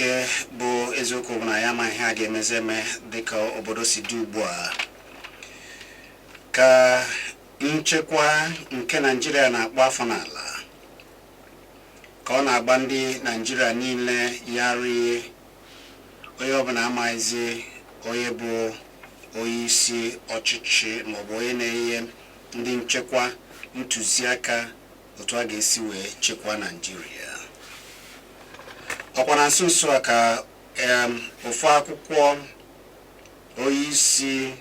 Nke bụ eziokwu bụ na ya amaghị ihe a ga-emezi eme dịka obodo si dị ugbu a, ka nchekwa nke Naijiria na-akpọ afọ n'ala, ka ọ na-agba ndị Naijiria niile yarị. Onye ọbụla amaghịzi onye bụ onye isi ọchịchị maọbụ onye na-enye ndị nchekwa ntụziaka otu a ga-esi wee chekwaa Naijiria. Ọkwa na nso nso a ka ofu akwụkwọ onye isi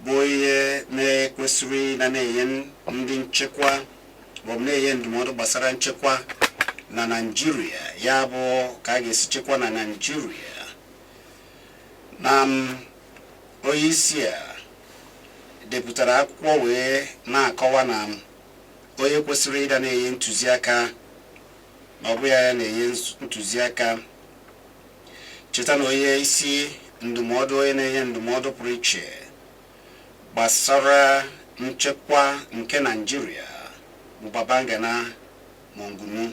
bụ onye na-ekwesịrị na na-enye ndị nchekwa maọbụ na-enye ndụmọdụ gbasara nchekwa na Naijiria, ya bụ ka a ga-esi chekwa na Naijiria, na onye isi a depụtara akwụkwọ wee na-akọwa na onye kwesịrị ịda na-enye ntụziaka na ọ bụ ya ya na-enye ntụziaka. Cheta na onye isi ndụmọdụ, onye na-enye ndụmọdụ pụrụ iche gbasara nchekwa nke Naijiria bụ Babagana Monguno,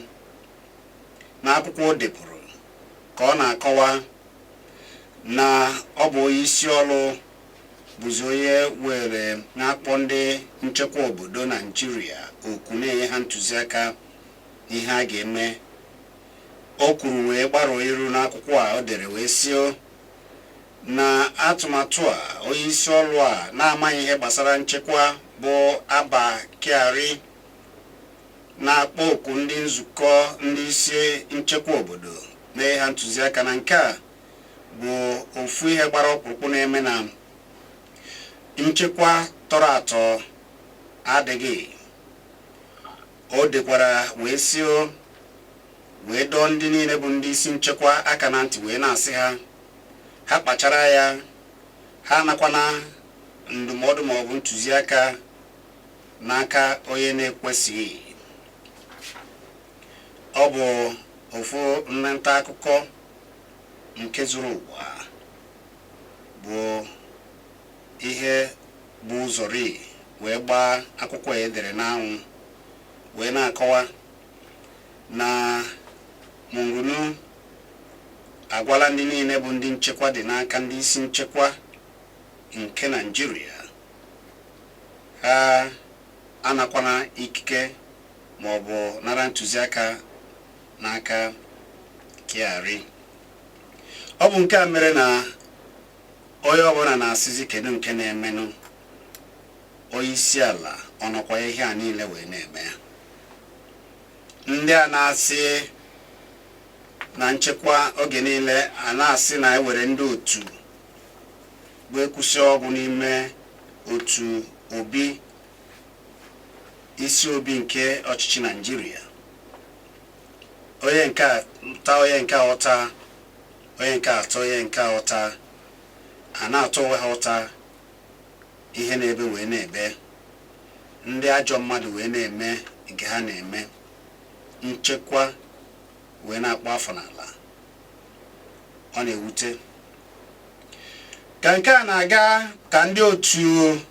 n'akwụkwọ o depụrụ ka ọ na-akọwa na ọ bụ onye isi ọrụ bụzi onye were na-akpọ ndị nchekwa obodo Naijiria oku, na-enye ha ntụziaka n'ihe a ga-eme. O kwuru wee gbarụọ iru n'akwụkwọ a o dere wee sị na atụmatụ a onye isi ọrụ a na-amaghị ihe gbasara nchekwa bụ Abba Kyari na-akpọ oku ndị nzukọ ndị isi nchekwa obodo na-enye ha ntụziaka, na nke a bụ ofu ihe gbara ọkpụrụkpụ na-eme na nchekwa tọrọ atọ adịghị. O dekwara wee sị, wee dọọ ndị niile bụ ndị isi nchekwa aka na ntị, wee na-asị ha, ha kpachara ya, ha anakwana ndụmọdụ maọbụ ntụziaka n'aka onye na-ekwesịghị. Ọ bụ ofu nta akụkọ nke zuru ụwa bụ ihe bụ ụzọri wee gbaa akwụkwọ edere n'anwụ wee na-akọwa na Monguno agwala ndị niile bụ ndị nchekwa dị n'aka, ndị isi nchekwa nke Naijiria, ha anakwana ikike maọbụ nara ntụziaka n'aka Kyari. Ọ bụ nke a mere na onye ọbụla na-asịzi, kedu nke na-emenụ? Onye isi ala ọ nọkwa ihe a niile wee na-eme? Ndị a na-asị na nchekwa oge niile a na-asị na ewere ndị otu bụ ekwusi ọgwụ n'ime otu obi isi obi nke ọchịchị Naijiria, onye nke a taa onye nke a ụta, onye nke atọ onye nke a ụta, a na-atụ onwe ha ụta, ihe na-ebe wee na-ebe, ndị ajọ mmadụ wee na-eme nke ha na-eme, nchekwa wee na-akpọ afọ n'ala. Ọ na-ewute ka nke a na-aga, ka ndị otu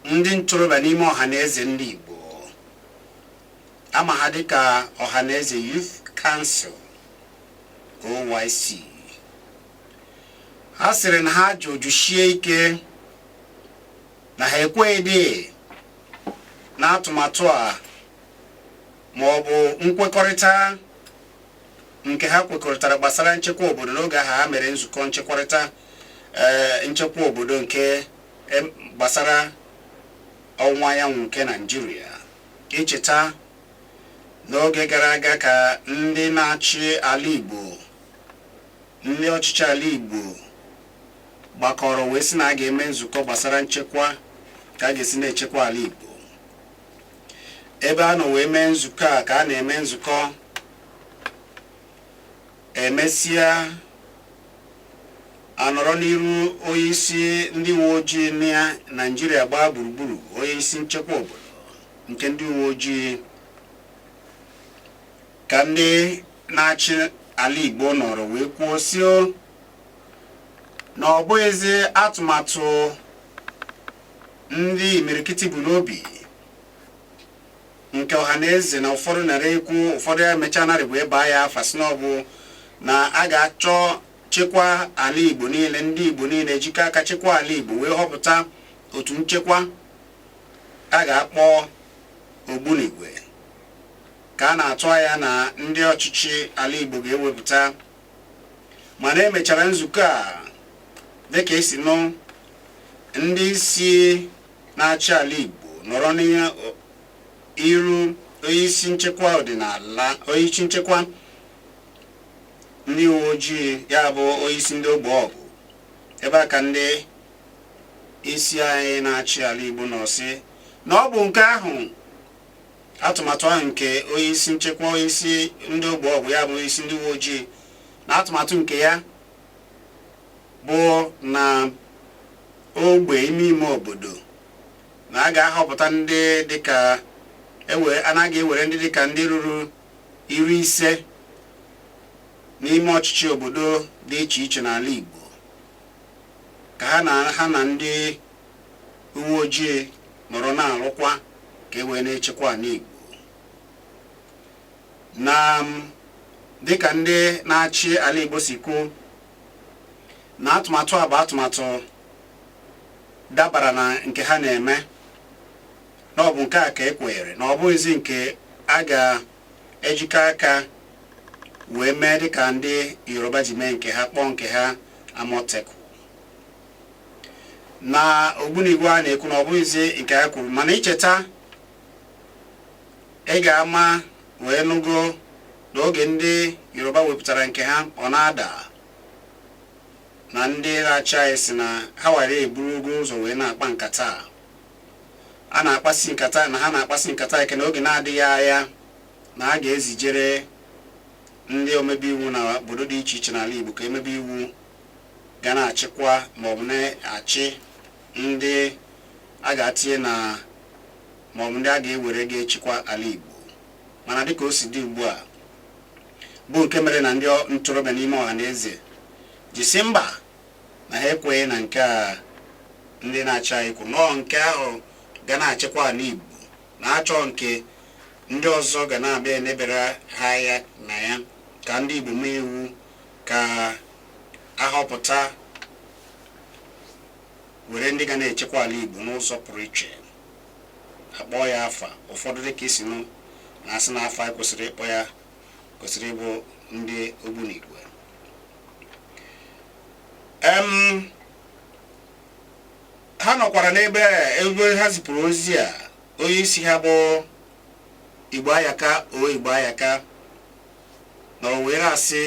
ndị ntorobịa n'ime Ọhaneze ndị Igbo ama ha dịka Ọhaneze Youth Council, OYC, ha sịrị na ha jụjụsie ike na ha ekweghị na atụmatụ a ma ọ bụ nkwekọrịta nke ha kwekọrịtara gbasara nchekwa obodo n'oge ahụ ha mere nzukọ nchekwarịta ee nchekwa obodo nke gbasara ọwụwa anyanwụ nke Naijiria. Icheta n'oge gara aga ka ndị na-achị ala Igbo, ndị ọchịchị ala Igbo gbakọrọ wee sị na a ga-eme nzukọ gbasara nchekwa, ka a ga-esi na-echekwa ala Igbo. Ebe a nọ wee mee nzukọ a, ka a na-eme nzukọ, emesịa anọrọ n'iru onye isi ndị uwe ojii na Naijiria gbaa gburugburu, onye isi nchekwa obodo nke ndị uwe ojii, ka ndị na-achị ala Igbo nọrọ wee kwuo sị na ọ bụghịzi atụmatụ ndị imirikiti bụ n'obi nke Ọhaneze na ụfọdụ nara ekwu, ụfọdụ ya mechaa narị wee baa ya afa sị na ọ bụ Na a ga-achọ chekwa ala Igbo niile, ndị Igbo niile jikọ aka chekwa ala Igbo wee họpụta otu nchekwa a ga-akpọ Ogbunigwe, ka a na-atụ anya na ndị ọchịchị ala Igbo ga-ewepụta. Mana emechara nzukọ a, dịka esi nụ, ndị isi na-achị ala Igbo nọrọ n'iru onyeisi nchekwa ọdịnala, onyeisi nchekwa ndị uwe ojii, ya bụ onyeisi ndị ogbe ọgụ ebe a, ka ndị isi anyị na-achị ala Igbo nọ sị na ọ bụ nke ahụ, atụmatụ ahụ nke onyeisi nchekwa, onyeisi ndị ogbe ọgụ, ya bụ onyeisi ndị uwe ojii, na atụmatụ nke ya bụ na ogbe ime ime obodo na a ga-ahọpụta ndị dịka ewe anaghị ewere ndị dịka ndị ruru 50 n'ime ọchịchị obodo dị iche iche n'ala Igbo, ka ha na ndị uwe ojii nọrọ na-arụkwa ka e wee na-echekwa ala Igbo. Na dịka ndị na-achị ala Igbo si kwuo, na atụmatụ a bụ atụmatụ dabara na nke ha na-eme, na ọ bụ nke a ka e kwenyere, na ọ bụghịzi nke a ga-ejikọ aka wee mee dịka ndị Yoruba ji mee nke ha, kpọọ nke ha Amotekun na ogbunigwe a na-ekwu, na ọ bụghịzi nke ha kwuru. Mana icheta, ị ga-ama wee nụgo n'oge ndị Yoruba wepụtara nke ha, ọ na-ada na ndị na-achị anyị si na ha were eburugo ụzọ wee na-akpa nkata a na-akpasi nkata, na ha na-akpasi nkata ike n'oge na-adịghị anya na a ga-ezijere ndị omebe iwu na obodo dị iche iche n'ala Igbo ka emebe iwu ga na-achịkwa maọbụ na-achị ndị a ga-atinye na maọbụ ndị a ga-ewere ga-echekwa ala Igbo. Mana dịka o si dị ugbu a, bụ nke mere na ndị ntorobịa n'ime ọha na eze ji si mba, na ha ekweghị na nke a ndị na-achị anyị kwuru, nọọ nke ahụ ga na-achịkwa ala Igbo, na-achọ nke ndị ọzọ ga na-abịa enebere ha anya na ya, ka ndị Igbo mee iwu ka ahọpụta were ndị ga na-echekwa ala Igbo n'ụzọ pụrụ iche, akpọọ ya afa ụfọdụ, dịka isi nụ na asị na afa kwesịrị ịkpọ ya kwesịrị ịbụ ndị ogbunigwe. Ha nọkwara n'ebe ebe ha zipụrụ ozi a. Onye isi ha bụ Igbo Ayaka o Igbo Ayaka nọrọ were asị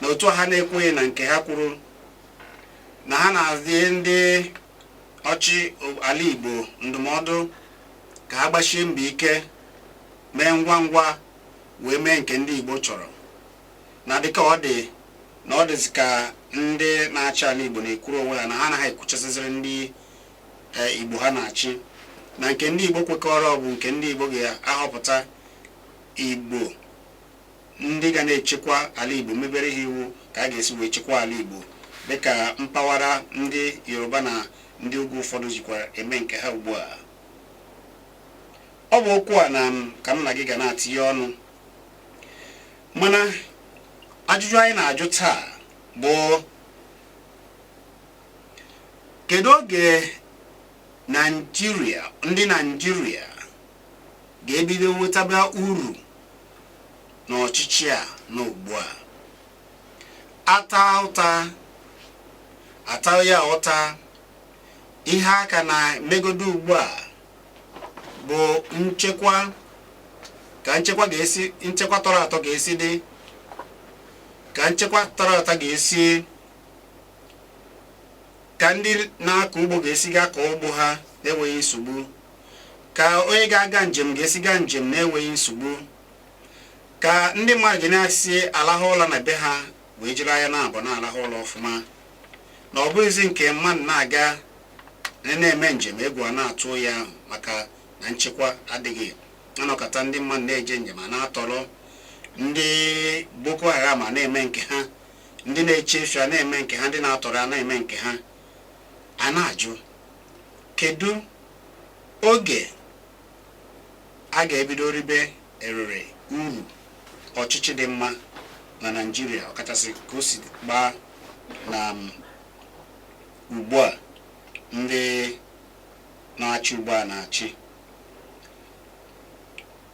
na otu ha na-ekweghị na nke ha kwuru, na ha na-adị ndị ọchị ala Igbo ndụmọdụ ka ha gbachie mbọ ike, mee ngwa ngwa wee mee nke ndị Igbo chọrọ, na dịka ọ dị na ọ dịzị ka ndị na-achị ala Igbo na-ekwuru onwe ha, na ha anaghị ekwuchasịzịrị ndị Igbo ha na-achị, na nke ndị Igbo kwekọrọ bụ nke ndị Igbo ga-ahọpụta Igbo ndị ga na-echekwa ala Igbo, mebere ha iwu ka a ga-esi wee chekwa ala Igbo, dịka mpaghara ndị Yoruba na ndị ugwu ụfọdụ jikwa eme nke ha ugbu a. Ọ bụ okwu a na ka m na gị ga na-atinye ọnụ. Mana ajụjụ anyị na-ajụ taa bụ: kedu oge Naijiria, ndị Naijiria ga-ebido nwetaba uru n'ọchịchị a nọ ugbu a? Ata ụta ata ya ụta, ihe aka na-emegodo ugbu a bụ nchekwa, ka nchekwa ga-esi, nchekwa tọrọ atọ ga-esi dị, ka nchekwa tọrọ atọ ga-esi, ka ndị na-akọ ugbo ga-esi gaa kọọ ugbo ha na-enweghị nsogbu, ka onye ga-aga njem ga-esi gaa njem na-enweghị nsogbu, ka ndị mmadụ ga na-esi alahụ ụlọ na be ha wee jiri anya na-abụ na-alahụ ụlọ ọfụma, na ọ bụghịzi nke mmadụ na-aga na-eme njem egwu a na-atụ ya ahụ maka na nchekwa adịghị. Anọkọta, ndị mmadụ na-eje njem a na-atọrọ, ndị Boko Haram a na-eme nke ha, ndị na-eche efi a na-eme nke ha, ndị na-atọrọ a na-eme nke ha. A na-ajụ, kedu oge a ga-ebido ribe erere uru ọchịchị dị mma? Na Naịjirịa, ọkachasị ka o si gbaa na ugbu a ndị na-achị ugbu a na-achị.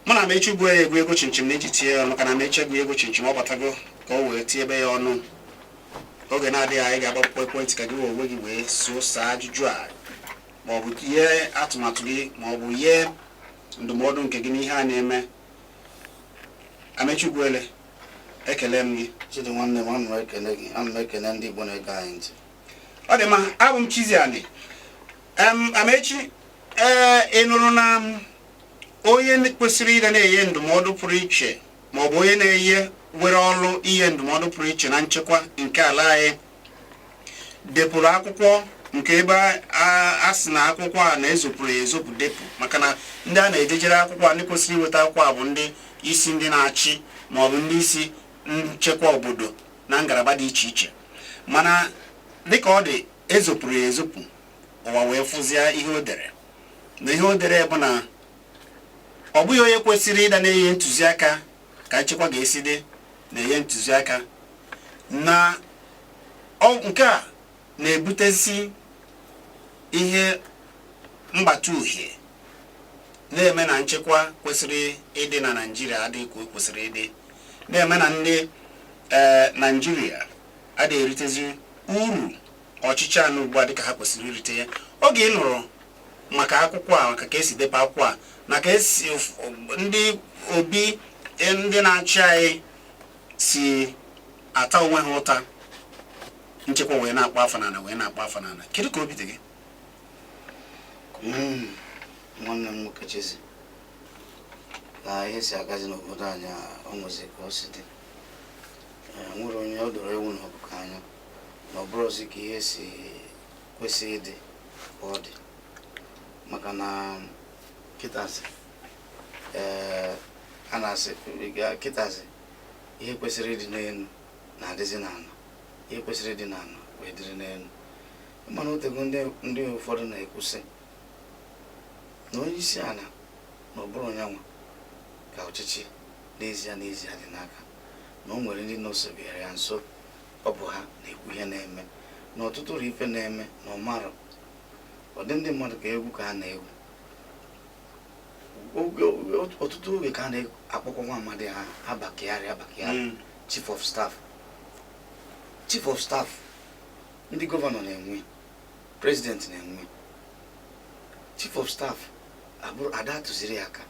Mụ na Amechi ugbu a egwu ego chinchin na iji tinye ya ọnụ, ka na Amechi egwu ego chinchin ọ batago ka o wee tiebe ya ọnụ. Oge na-adịghị, anyị ga-agbapụ ekwentị ka gị wee onwe gị wee sụọ saa ajụjụ a, maọbụ ihe atụmatụ gị, maọbụ ihe ndụmọdụ nke gị n'ihe a na-eme. Amechi Ugwuele, ekele m gị. Chidi nwanne m, ana m ekene gị, ana m ekene ndị Igbo na-ege anyị ntị. Ọ dị mma, abụ m Chiziani em Amechi. Ee, ị nụrụ na onye kwesịrị ịga na-enye ndụmọdụ pụrụ iche, maọbụ onye na-enye were ọrụ inye ndụmọdụ pụrụ iche na nchekwa nke ala anyị, depụrụ akwụkwọ nke ebe a sị na akwụkwọ a na-ezopụrụ ya ezopụ depụ, maka na ndị a na-edejere akwụkwọ a, ndị kwesịrị iweta akwụkwọ a, bụ ndị isi ndị na-achị maọbụ ndị isi nchekwa obodo na ngalaba dị iche iche. Mana dịka ọ dị, ezopụrụ ya ezopụ, ụwa wee fụzie ihe o dere. Na ihe o dere bụ na ọ bụghị onye kwesịrị ịda na-enye ntụziaka ka nchekwa ga-esi dị na-enye ntụziaka, na nke a na-ebutezi ihe mgbata uhie, na-eme na nchekwa kwesịrị ịdị na Naịjirịa adịghị ka o kwesịrị ịdị, na-eme na ndị Naịjirịa adịghị eritezi uru ọchịchị anụ ugbu a dịka ha kwesịrị irite ya. Oge ị nụrụ maka akwụkwọ a, maka ka esi depụ akwụkwọ a na ka esi ndị obi ndị na-achị anyị si ata onwe ha ụta, nchekwa wee na-akpọ afọ n'ala, wee na-akpọ afọ n'ala, kedu ka obi dị gị? Nwanne m nwoke Chizi, ka ihe si agazi n'obodo anyị a, o nwezi ka o si dị. Nwere onye ọ doro ewu na ọkụkọ anya na ọ bụrụzi ka ihe si kwesị ịdị ka ọ dị, maka na kịtazi, ee, a na-asị kịtazi ihe kwesịrị ịdị n'elu na-adịzi n'ala, ihe kwesịrị ịdị n'ala wee dịrị n'elu. Mana otego ndị ụfọdụ na-ekwusị na onye isi ala na ọ bụrụ onyanwa ka ọchịchị n'ezie n'ezie dị n'aka, na o nwere ndị nọsobere ya nso, ọ bụ ha na-ekwu ihe na-eme, na ọtụtụ ụrụ ife na-eme na ọmarọ. Ọ dị ndị mmadụ ka egwu ka a na-egwu. Ọtụtụ oge ka a na-akpọkwa nwa amadi ha Abba Kyari, Abba Kyari, chief of staff, chief of staff. Ndị gọvanọ na-enwe, president na-enwe chief of staff, abụrụ ada atụziri ya aka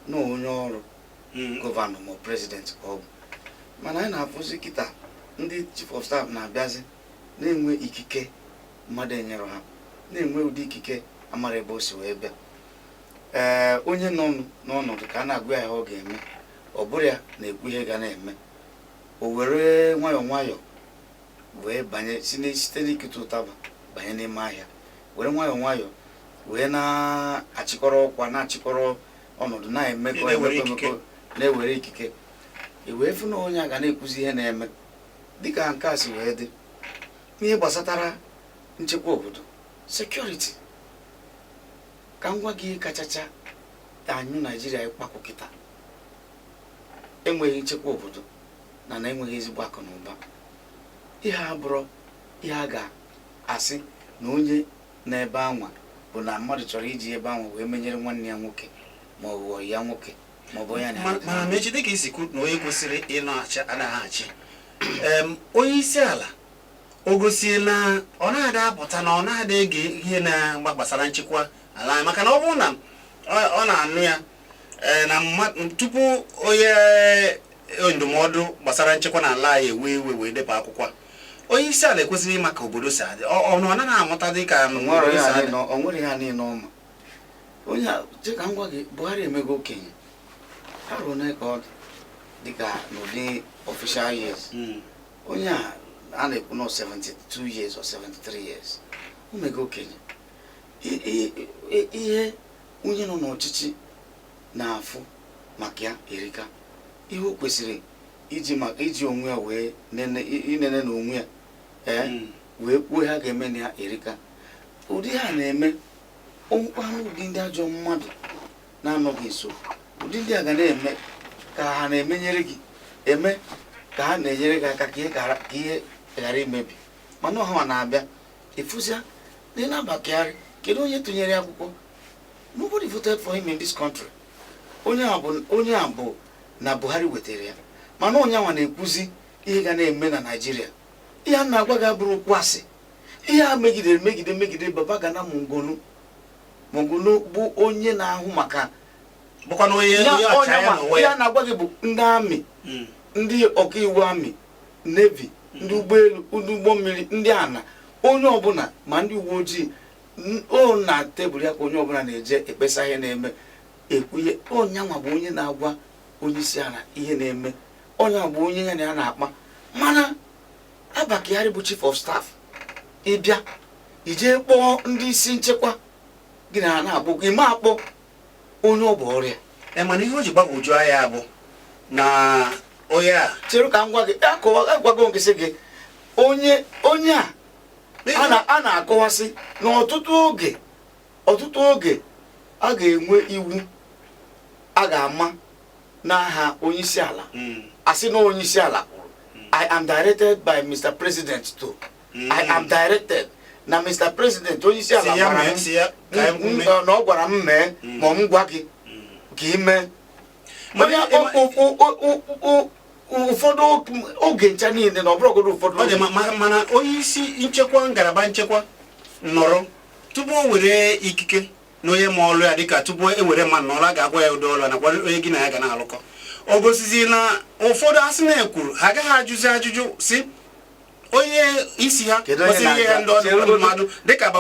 na onye ọrụ gọvanọ ma president ka ọ bụ. Mana anyị na-afụzi kịta ndị chief of staff na-abịazi na-enwe ikike mmadụ enyere ha, na-enwe ụdị ikike amara ebe o si wee bịa. Ee, onye nọ n'ọnọdụ ka a na-agwa ya ihe ọ ga-eme, ọ bụrụ ya na-ekwu ihe ga na-eme, o were nwayọọ nwayọọ wee banye site n'ikute ụtaba banye n'ime ahịa, were nwayọọ nwayọọ wee na-achịkọrọ ọkwa, na-achịkọrọ ọnọdụ, na-emekọ Na-ewere emekọ ikike. Emekọ, na-ewere ikike. E wee fụ na onye a ga na-ekwuzi ihe na-eme. Dịka nke a si wee dị n'ihe gbasatara nchekwa obodo, security, ka m gwa gị, ihe kachacha anyụ Naijiria ịkpakwu kịta, enweghị nchekwa obodo na enweghị ezigbo akụ na ụba. Ihe a bụrụ ihe a ga-asị na onye n'ebe anwa bụ na mmadụ chọrọ iji ebe anwa wee menyere nwanne ya nwoke, ma ọ bụ ọyị ya nwoke, ma ọ bụ onye a na- Mana Amechi, dịka isi kwu na onye kwesịrị ịnọ-achị anaghị achị, onye isi ala o gosie na ọ na-ada apụta, na ọ na-ada ege ihe na-agba gbasara nchekwa ala anyị, maka na ọ bụrụ na ọ na-anụ ya, na tupu onye ndụmọdụ gbasara nchekwa n'ala anyị ewe iwe wee depụ akwụkwọ a, onye isi ala ekwesịrị ịma ka obodo si adị. Ọ na ọ naghị amụta dị ka O nwere obodo ihe si a adị. O nwere ihe a niile ọma. Onye a, che ka m gwa gị, Buhari emego okenye. Ha ruo na ka ọ dị dịka n'ụdị official years, onye a a na-ekwu nọ 72 years or 73 years, o mego okenye. Ihe onye nọ n'ọchịchị na-afụ maka ya erika. Ihe o kwesịrị iji maka iji onwe ya wee nene, inene na onwe ya, ee, wee kwuo ihe a ga-eme na ya erika. Ụdị ha na-eme ọnwụkwanụ, ụdị ndị ajọ mmadụ na-anọghị nso, ụdị ndị a ga na-eme ka ha na-emenyere gị eme. Ka ha na-enyere gị aka ka ihe ghara imebi, mana ọha na-abịa ịfụzia na ị na-Abba Kyari. Kedu onye tụnyere akwụkwọ? Nobody voted for him in this country. Onye a bụ na Buhari wetara ya, mana onye anwa na-ekwuzi ihe ga na-eme na Naijiria. Ihe a na-agwa gị abụrụ okwu asị. Ihe a megidere, megide, megide Baba Gana Mongonu. Mongonu bụ onye na-ahụ maka Bụkwa na onye ya. onye ọchịagha n'onwe Ihe ya. a na-agwa gị bụ ndị army, ndị ọkaiwu, army, navy, ndị ụgbọelu, ndị ụgbọ mmiri, ndị ana, onye ọbụla, ma ndị uwe ojii, o na tebụl ya ka onye ọbụla na-eje ekpesa ihe na-eme, ekwuye. Onyanwa bụ onye na-agwa onye isi ala ihe na-eme. Onye bụ onye ya na ya na-akpa. Mana Abba Kyari bụ chief of staff. Ịbịa ijee kpọọ ndị isi nchekwa gị na ha na-akpọ, ime akpọ onye ọ bụ ọrịa. Ee, mana ihe o ji gbagwoju anya bụ na onye a Chere ka m gwa gị. Akọwa, agwago nkịsị gị, onye a a na-akọwasị na ọtụtụ oge a ga-enwe iwu a ga-ama n'aha onye isi ala, asị na onye isi ala kwuru, "I am directed by Mr. President to." I am directed na Mr. President, onye isi ala Si ya gwara mee, m si ya ka anyị mee. Na ọ gwara m mee, ma m gwa gị ka ị mee. Mana Onye ụfọdụ oge ncha niile na ọ bụrụgodo ụfọdụ Ọ dị oge. Mana onye isi nchekwa, ngalaba nchekwa nọrọ tupu o were ikike na onye ma ọlụ ya, dịka tupu e were mmadụ n'ọrụ, a ga-agwa ya ụdị ọlụ ya nakwa onye gị na ya ga na-alụkọ. O gosizi na ụfọdụ asị na ekwuru ha agaghị ajụzi ajụjụ si onye isi ha Kedu onye kwesịrị inye ya na-aga? ndị ọdụ Chere. mmadụ dịka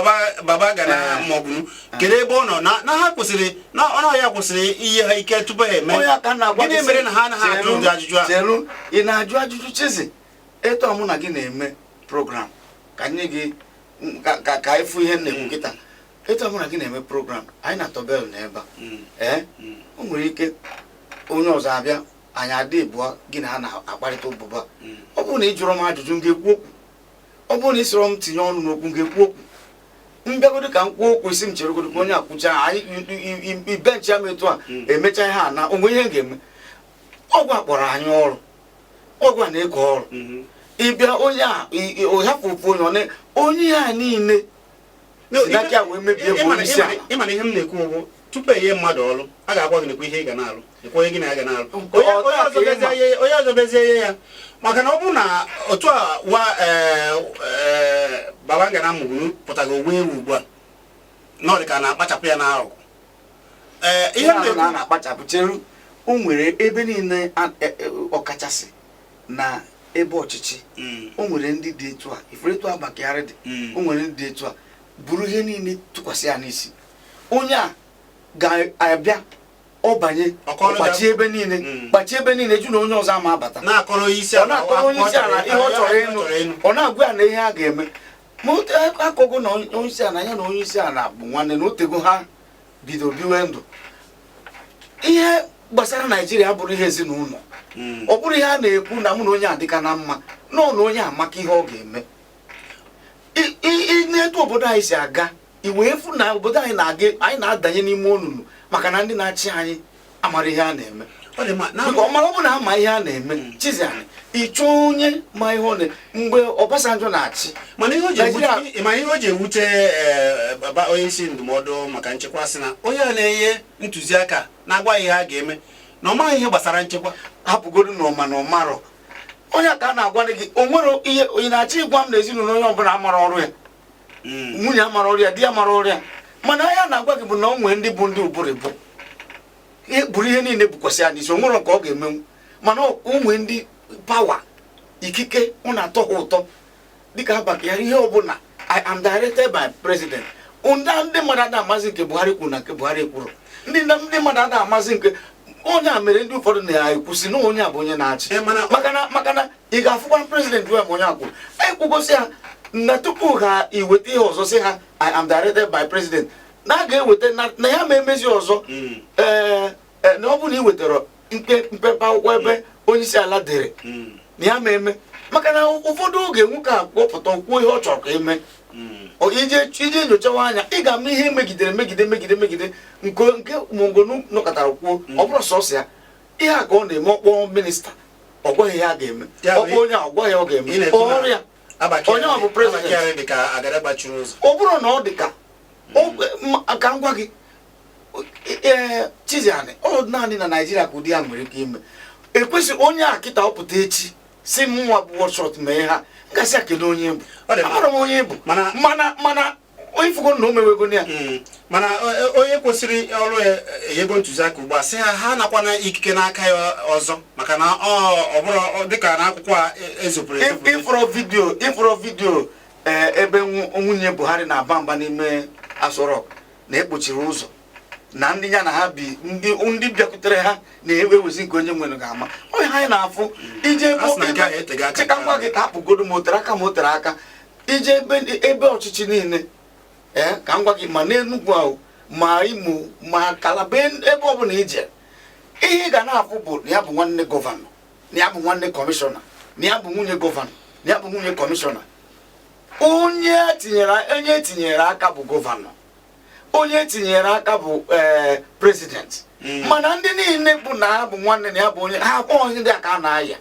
baba Gana maọbụ kedu ebe ọ nọ na ha kwesịrị na ọnụ ya kwesịrị inye ha ike tupu ha eme. Onye aka na-agwa Gịnị gị sị, mere na ha anaghị ajụ cheru, ụdị ajụjụ a? Cheru, ị na-ajụ ajụjụ chizi etu a mụ na gị na-eme program ka nye gị ka ịfụ ihe m na-ekwu kịta. Etu a mụ na gị na-eme program, anyị na Tobel na ebe a, ee, o nwere ike onye ọzọ abịa, anyị adị ịbụọ, gị na ha na-akparịta ụbụba. Ọ bụrụ na ị jụrụ m ajụjụ, m ga-ekwu okwu. Ọ bụrụ na ị sịrọ m tinye ọnụ n'okwu, m ga-ekwu okwu. M bịagodo ka m kwuo okwu, isi m cheregodo ka onye akwụcha anyị ibenchi ya m etu a, emecha ihe a na onwe ihe m ga-eme. Ọgwụ a kpọrọ anyị ọrụ, ọgwụ a na-eko ọrụ. Ịbịa onye a hapụ ofu onye, ọ onye a niile si n'aka ya wee mebie bụ onye isi ala. Ịma na ihe m na-ekwu bụ tupu enye mmadụ ọrụ, a ga-agwa gị nekwa ihe ị ga na-alụ, nekwa onye gị na ya ga na-alụ. Nke Onye ọ onye taa ọzọ ka ị bezie ma. onye ọzọ bezie ihe ya, maka na ọ bụrụ na otu a wa ee, ee, Baba Ngana mụrụ pụtago onwe ewu ugbu a na ọ dị ka a na-akpachapụ ya n'arụkụ. Ee, ihe ihe m na a na-ekwu na-akpachapụ, cheru, o nwere ebe niile ọkachasị na ebe ọchịchị, o nwere ndị dị etu a ifuru, etu Abba Kyari dị. O nwere ndị dị etu a buru ihe niile tụkwasị ya n'isi. Onye a ga-abịa, ọ banye, Ọkọrọ kpachie ebe niile, kpachie ebe niile, jụ na onye ọzọ ama abata. Na-akọrọ onye isi Ọ ala na-akọrọ onye isi ala ihe ọ chọrọ ịnụ. Ọ na-agwa ya na ihe a ga-eme. Ma akọgo na onye isi ala ya na onye isi ala bụ nwanne, na otego ha bidoro biwe ndụ. Ihe gbasara Naijiria abụrụ ihe ezinụlọ. Ọ bụrụ ihe a na-ekwu na mụ na onye adịka na mma nọ, na onye amaka ihe ọ ga-eme. N'etu obodo anyị si aga, i wee fụ na obodo anyị na-aga, anyị na-adanye n'ime onunu, maka na ndị na-achị anyị amara ihe a na-eme. Ọ dị mma na Maka ọ mara, ọ bụ na ama ihe a na-eme Chiziani, ịchọ onye ma ihe ọ na mgbe Obasanjo na-achị Mana ihe o ji ewute Nigeria- ma ihe o ji ewute baba onye isi ndụmọdụ maka nchekwa sị na onye a na-enye ntụziaka na-agwa ihe a ga-eme na ọ maghị ihe gbasara nchekwa. Hapụgodu na ọma na ọmarọ onye a ka a na-agwa gị, o nwere ihe onye na-achọ ịgwa m na ezinụlọ onye ọbụla amara ọrụ ya, nwunye amara ọrụ ya, di ya mara ọrụ ya. Mana anya na-agwa gị bụ na o nwee ndị bụ ndị ụbụrụ bụ ihe buru ihe niile bukwasị ya n'isi. O nwere nke ọ ga-emenwu, mana o nwee ndị power, ikike, ọ na-atọ ha ụtọ dịka Abba Kyari. Ihe ọbụla, "I am directed by president." Ndị mmadụ ada amazi nke Buhari kwuru na nke Buhari kwuru. Ndị mmadụ ada amazi nke onye a mere. Ndị ụfọdụ na-ekwusi na onye a bụ onye na-achị. Eh, mana- Maka na ị ga-afụkwa president wee ma onye a kwuru anyị kwugosi ha na tupu ha iweta ihe ọzọ, sị ha, "I am directed by president," na a ga-eweta na ya ma emezi ọzọ. Ee, ee, na ọ bụrụ na ị wetara mkpempe akwụkwọ ebe onye isi ala dere na ya ma eme, maka na ụfọdụ oge nwoke a kwupụta, kwuo ihe ọ chọrọ ka eme. Ije nyochawa anya, ị ga-ama ihe megidere, megide, megide, megide nke Mongonu nọkọtara kwuo. Ọ bụrụ sọsọ ya, ihe a ka ọ na-eme, ọkpọ minista. Ọ gwaghị ya ga-eme. Ya bụ Ọ bụ onye a, ọ gwaghị ya ọ Ị ga-eme. na-ekwu na Ọrụ ya. Abba Onye ọ bụ president? Abba Kyari dị ka agada gbachiri ụzọ. Ọ bụrụ na ọ dị ka ka m gwa gị, ee, Chiziani, ọ naanị na Naijiria ka ụdị ya nwere ike ime. Ekwesịghị onye a kịta ọ pụta echi si m nwa bụ wọshọt mee ha ngasị a, kedu onye bụ? Ọ dị mma. Amara m onye bụ. Mana ifugo na o mewego ya. Mana onye kwesịrị ọrụ ya enyego ntụziaka ugbu a, sị ha ha nakwana ikike n'aka ya ọzọ, maka na ọ bụrụ dịka na akwụkwọ a ezopụrụ ezopụ. Ịfụrọ video ee, ebe nwunye Buhari na-aba mba n'ime Aso Rock na ekpochiri ụzọ na ndị ya na ha bi, ndị bịakwutere ha na-ewezi nke onye nwere ga-ama onye ha anyị na-afụ ije ebe. A sị na nke ahụ eteghị aka. Chika ngwa gị ka hapụgodo ma o tere aka, ma o tere aka ije ebe ọchịchị niile, ee, ka m gwa gị, ma n'Enugwu ahụ, ma Imo, ma Kalaba, ebe ọbụla ije, ihe ị ga na-afụ bụ na ya bụ nwanne gọvanọ, na ya bụ nwanne kọmishọna, na ya bụ nwunye gọvanọ, na ya bụ nwunye kọmishọna. Onye etinyere aka bụ gọvanọ, onye etinyere aka bụ ee president. Mana ndị niile bụ na ha bụ nwanne, na ya bụ onye ha akpọ, onye ndị a ka a na-aya,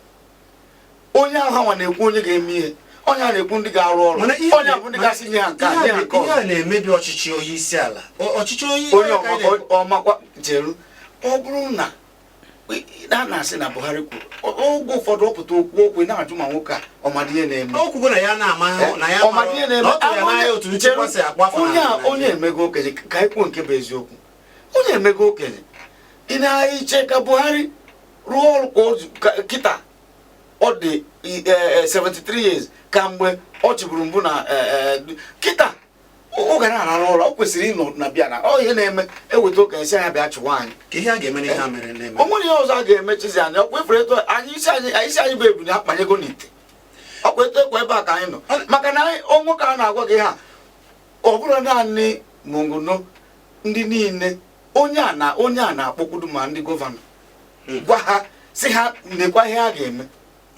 onye ahụ nwa na-ekwu onye ga-eme ihe, onye a na-ekwu ndị ga-arụ ọrụ, Mana ihe onye a bụ ndị ga-asị nye ha nke a, nye ha nke ihe ọzọ. A na-emebi ọchịchị onye isi ala. Ọchịchị onye Onye ọmakwa jeru, ọ bụrụ na a na-asị na Buhari kwuru, oge ụfọdụ ọ pụta okwu okwu, ị na-ajụ ma nwoke a ọmadị ihe na-eme. O kwugo na ya na-ama na ya Ọmadị ihe na-eme. na ọ tụrụ ya n'anya otu nchekwa si akpa afọ Onye a na onye emego okenye, ka anyị kwuo nke bụ eziokwu, onye emego okenye, ị na-iche ka Buhari rụọ ọrụ ka kịta ọ dị 73 years, ka mgbe ọ chịburu mbụ na kịta ọ ga na-ararụ ụra, o kwesịrị ịnọ na bịa na ọ ihe na-eme eweta okenye si anya bịa chụwa anyị. Ka ihe a ga-eme n'ihe a mere na-eme. O nwere ihe ọzọ a ga-emechizi anyị. Ọkwa efere eto anyị isi anyị bụ ebuni akpanyego n'ite, ọkwa eto ekwe ebe a ka anyị nọ, maka na anyị nwoke a na-agwa gị ha, ọ bụrụ naanị Monguno, ndị niile, onye a na onye a na-akpọkwudu ma ndị gọvanọ, gwa ha si ha nekwa ihe a ga-eme.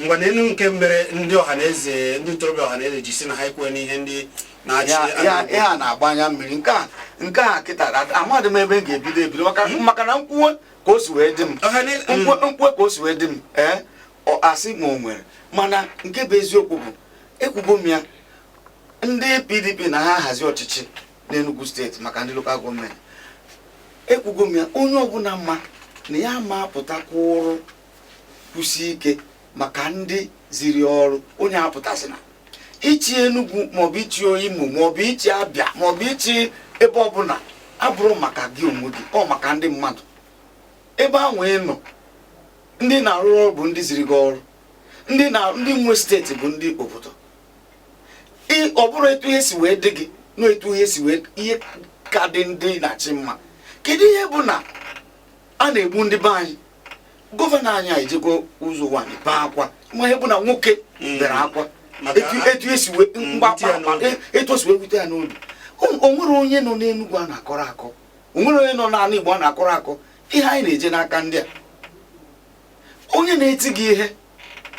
Ngwa, n'elu nke mere ndị ọha na eze, ndị ntorobịa ọha na eze ji si na ha ekwe n'ihe ndị na-achị Ya ala ya a na-agba anya mmiri. Nke a kịta amadị m ebe m ga-ebido ebido, maka na nkwuwe ka o si wee dị m. Ọha na Nkwuwe ka o si wee dị m, ee, ọ asị ma o nwere, mana nke bụ eziokwu bụ ekwugo m ya, ndị PDP na ha hazi ọchịchị n'Enugu Steeti maka ndị local government, ekwugo m ya, onye ọbụla ma na ya ma apụta kwụrụ kwụsie ike maka ndị ziri ọrụ, onye apụtasịna ichi Enugu maọbụ ichi Imo maọbụ ichi Abịa maọbụ ichi ebe ọbụla abụrụ maka gị onwe gị, ọ maka ndị mmadụ ebe ahụ ị nọ. Ndị na-arụ ọrụ bụ ndị ziri gị ọrụ, ndị na ndị nwe steeti bụ ndị obodo. Ọ bụrụ etu ihe si wee dị gị na etu ihe si wee ihe ka dị ndị na-achị mma, kedu ihe bụ na a na-egbu ndị be anyị? Gọvanọ anyị a ejego ụzọ ụwa bee akwa, ma ihe bụ na nwoke bere akwa etu esi wee wute ya n'obi. Etu o si wee wute ya n'obi. O nwere onye nọ n'Enugwu a na-akọrọ akọ, o nwere onye nọ n'ala Igbo a na-akọrọ akọ ihe anyị na-eje n'aka ndị a, onye na-eti gị ihe,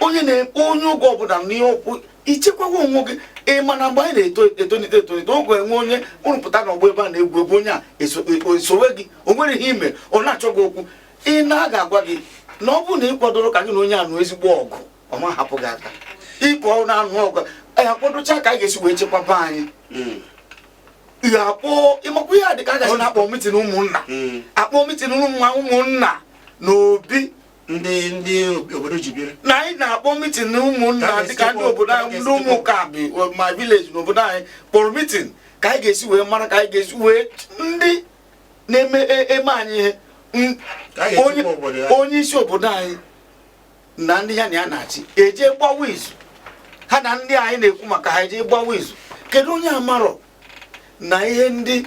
onye na onye oge ọbụla n'ihe okwu ichekwawa onwe gị. Ị ma na mgbe anyị na-eto etolite etolite, oge enwe onye ụrụpụta n'ọgbọ ebe a na-egwu egwu, onye a esowe gị, o nwere ihe ime, ọ na-achọ gị okwu, ị na-aga agwa gị na ọ bụrụ na ị kwadoro ka gị na onye a nụ ezigbo ọgụ, ọ ma hapụ gị aka ịpụ na-anụ ọgụ. Anyị akwadocha ka anyị ga-esi wee chekwaba anyị. Ihe akpọ ịmakwa ihe a dị ka a gasị na-akpọ meeting ụmụnna, akpọ meeting ụmụnna na obi. Ndị obodo ji biri. Na anyị na-akpọ meeting ụmụnna Ka a dịka ndị obodo anyị, ga-esi ndị ụmụka bi ma village n'obodo anyị kpọrọ meeting ka anyị ga-esi wee mara ka anyị ga-esi wee ndị na-eme eme anyị ihe. Ka a ga-echekwa Onye obodo ya. Onye isi obodo anyị na ndị ya na ya na-achị eje gbawa izu, ha na ndị anyị na-ekwu maka ha eje gbawa izu. Kedu onye amarọ na ihe ndị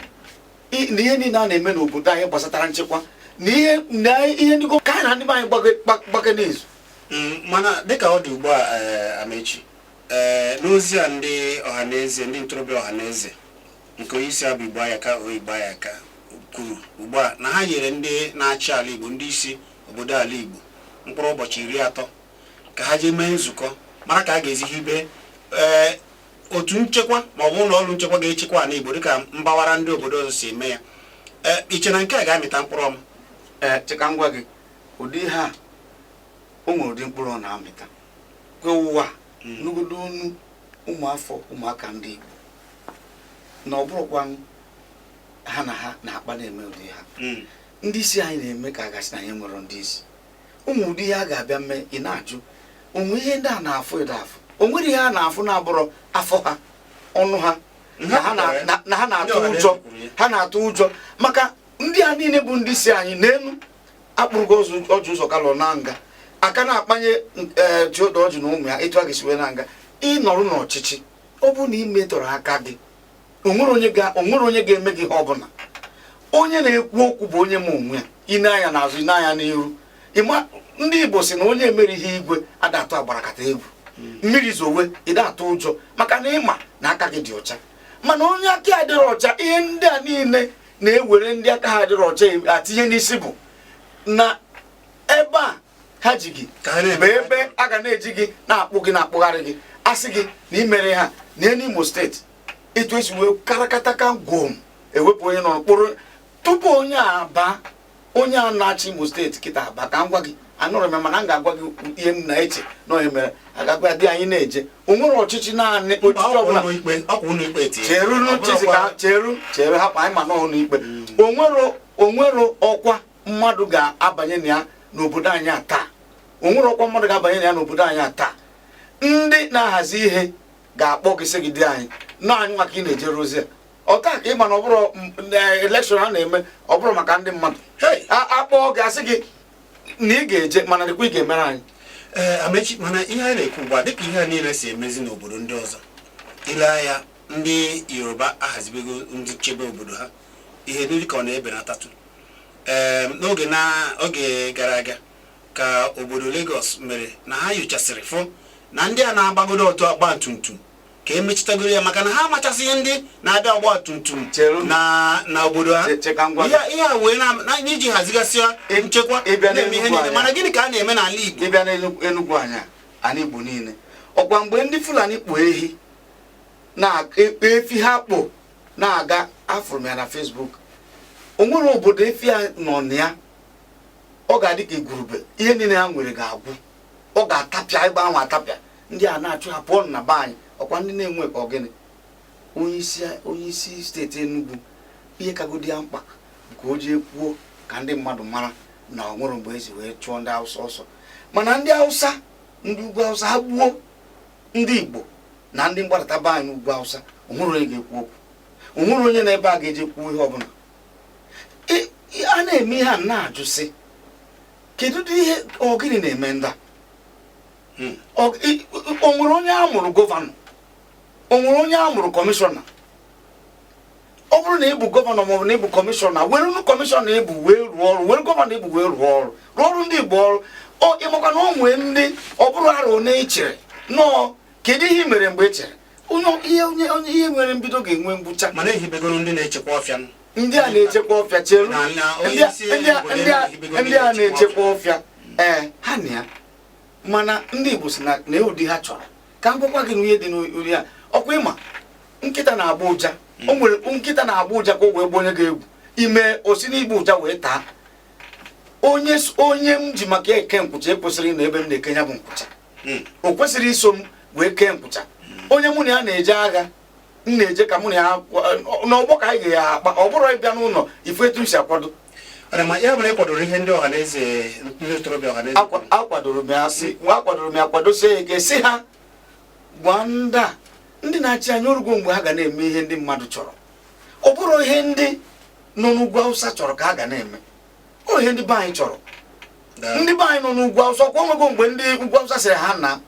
na ihe niile a na-eme n'obodo anyị gbasatara nchekwa na ihe ndị ka anyị na ndị be anyị gbake n'izu? Mana dịka ọ dị ugbu a, Amechi, ee, n'ozi a ndị ọhaneze, ndị ntorobịa ọhaneze nke onye isi abụ Igboayaka o Igboayaka kwuru ugbu a na ha nyere ndị na-achị ala Igbo, ndị isi obodo ala Igbo, mkpụrụ ụbọchị 30 ka ha jee mee nzukọ mara ka a ga-ezi hibe ee otu nchekwa ma ọ bụ ụlọ ọrụ nchekwa ga-echekwa ala Igbo dịka mbawara ndị obodo ọzọ si eme ya. Ee, iche na nke a ga-amịta mkpụrụ ọma? Ee, cheka ngwa gị, ụdị ihe a O nwere ụdị mkpụrụ ọ na-amịta kwa ụwa n'ogodo onu ụmụafọ, ụmụaka ndị Igbo, na ọ bụrụkwa ha na ha na-akpa na-eme ụdị ha. Ndị isi anyị na-eme ka a gasị na anyị nwere ndị isi. Ụmụ ụdị ihe a ga-abịa mee, ị na-ajụ onwe ihe ndị a na-afụ ịda afụ. O nwere ihe a na-afụ na-abụrọ afọ ha, ọnụ ha, na ha na ha na-atụ Ndị ụjọ. ọhaneze kwuru ya. Ha na-atụ ụjọ maka ndị a niile bụ ndị isi anyị n'elu akpụrụgo Orji Uzor Kalu na nga aka na-akpanye ee Theodore Orji na ụmụ ya etu a ga-esi wee na nga ịnọrụ n'ọchịchị. Ọ bụrụ na ị metọrọ aka gị, onwere onye ga-eme gị ihe ọbụla. Onye na-ekwu okwu bụ onye ma onwe ya. Ine anya n'azụ, ine anya n'iru. Ịma ndị Igbo si na onye emerighị igwe ada atụ agbarakata egwu. Mmiri zowe, ịda atụ ụjọ maka na ịma na aka gị dị ọcha. Mana onye aka ya dịrị ọcha, ihe ndị a niile na-ewere ndị aka ha dịrị ọcha atinye n'isi bụ na ebe a ha ji gị Ka ha na-eme. bụ ebe a ga na-eji gị na-akpụ gị, na-akpụgharị gị, asị gị na imere ha na n'Imo Steeti, etu esi wee karakata gwom ewepụ onye nọ n'okporo tupu onye a baa, onye a na-achị Imo Steeti kịta aba. Ka m gwa gị, anụrụ m ya, mana m ga-agwa gị ihe m na-eche na onye mere a ga-agwa ya dị anyị na-eje. O nwere ọchịchị naanị ọchịchị ọbụla. Ụlọ ikpe, ọkwa ụlọ ikpe tie. Cheru n'uche ka cheru, cheru, hapụ anyị. Ma n'ọnụ ikpe, onwero ọkwa mmadụ ga-abanye na ya n'obodo anyị a taa. Onwere ọkwa mmadụ ga-abanye na ya n'obodo anyị a taa, ndị na-ahazi ihe ga-akpọ gị sị gị dị anyị na anyị maka ị na-ejere ozi a. Ọ taa ka ị ma na ọ bụrụ election a na-eme, ọ bụrụ maka ndị mmadụ. Hey! Akpọọ gị, asị gị na ị ga-eje, mana dịkwa ị ga-emere anyị. Ee, Amechi, mana ihe a na-ekwu ugbu a, dịka ihe a niile si emezi n'obodo ndị ọzọ, ile anya ndị Yoruba ahazibego ndị chebe obodo ha, ihe ndị ka ọ na-ebenatatụ. Ee, n'oge na oge gara aga ka obodo Lagos mere na ha nyochasịrị fụ na ndị a na-agbagodo ọtụ ọgba tum tum ka emechitagoro ya, maka na ha amachasịghị ndị na-abịa ọgba tum tum Cheru. na obodo ha. Che ka m gwa gị. Ihe a wee n'iji hazigasịa nchekwa Ịbịa na-eme ihe n'Enugu niile. anya. Mana gịnị ka a na-eme n'ala Igbo? Ịbịa n'Enugu, Enugu anya, ana Igbo niile, ọkwa mgbe ndị Fulani kpụ ehi na efi ha kpụ na-aga, afụrụ m ya na Facebook. O nwere obodo efi a nọ na ya, ọ ga-adị ka igurube. Ihe niile ha nwere ga-agwụ, ọ ga-atapịa ebe ahụ atapịa. Ndị a na-achụ ha pụọ na be anyị. Ọkwa ndị na-enwe ka ọ gịnị? Onye isi steeti Enugu, ihe kagodi ya mkpa bụ ka o jee kwuo ka ndị mmadụ mara na ọ nwere mgbe esi wee chụọ ndị Hausa ọsọ. Mana ndị Hausa, ndị ugwu Hausa, ha gbuo ndị Igbo na ndị mgbadata be anyị n'ugwu Hausa, o nwere onye ga-ekwu okwu? O nwere onye na ebe a ga-eje kwuo ihe ọbụla? A na-eme ihe a, na-ajụ sị, kedu ụdị ihe ọ gịnị na-eme ndị a? O nwere onye a mụrụ gọvanọ? O nwere onye a mụrụ kọmishọna? Ọ bụrụ na ị bụ gọvanọ maọbụ na ị bụ kọmishọna, were nụ kọmishọna ị bụ wee rụọ ọrụ, were gọvanọ ị bụ wee rụọ ọrụ, rụọ ọrụ ndị Igbo ọrụ. Ọ ịmakwa na o nwee ndị ọ bụrụ arụ na ị chere nọọ, kedu ihe ị mere mgbe ị chere onye ihe onye ihe nwere mbido ga-enwe ngwụcha? Mana ehibegoro ndị na-echekwa ọfịa nụ. Ndị a na-echekwa ọfịa, cheru. Na onye isi obodo ehibego ndị a na-echekwa na-echekwa ọfịa, ee, ha na ya. Mana ndị Igbo si na ụdị ha chọrọ ka m gwakwa gị na ihe dị n'ụdị a, ọkwa ịma nkịta na-agba ụja. O nwere nkịta na-agba ụja ka o wee gba onye ga-egwu ime o si n'igba ụja wee taa onye onye m ji maka eke nkwụcha ekwesịrị ịnọ ebe m na-eke ya bụ nkwụcha. O kwesịrị iso m wee kee nkwụcha. Onye mụ na ya na-eje agha, m na-eje ka mụ na ya n'ọgbọ ka anyị ga-akpa. Ọ bụrụ ịbịa n'ụlọ ifu etu m si akwado. Ọ ma ya mere ị kwadoro ihe ndị ọhaneze, ndị ntorobịa ọhaneze? Akwadoro m ya, sị akwadoro m ya, kwadosie ya ike, sị ha gwa ndị a, ndị na-achị anyị, orugo mgbe ha ga na-eme ihe ndị mmadụ chọrọ. Ọ bụrụ ihe ndị nọ n'ugwu Awụsa chọrọ ka ha ga na-eme, ọ ihe ndị be anyị chọrọ. Ndị be anyị nọ n'ugwu Awụsa, ọkwa onwego mgbe ndị ugwu Awụsa sịrị ha na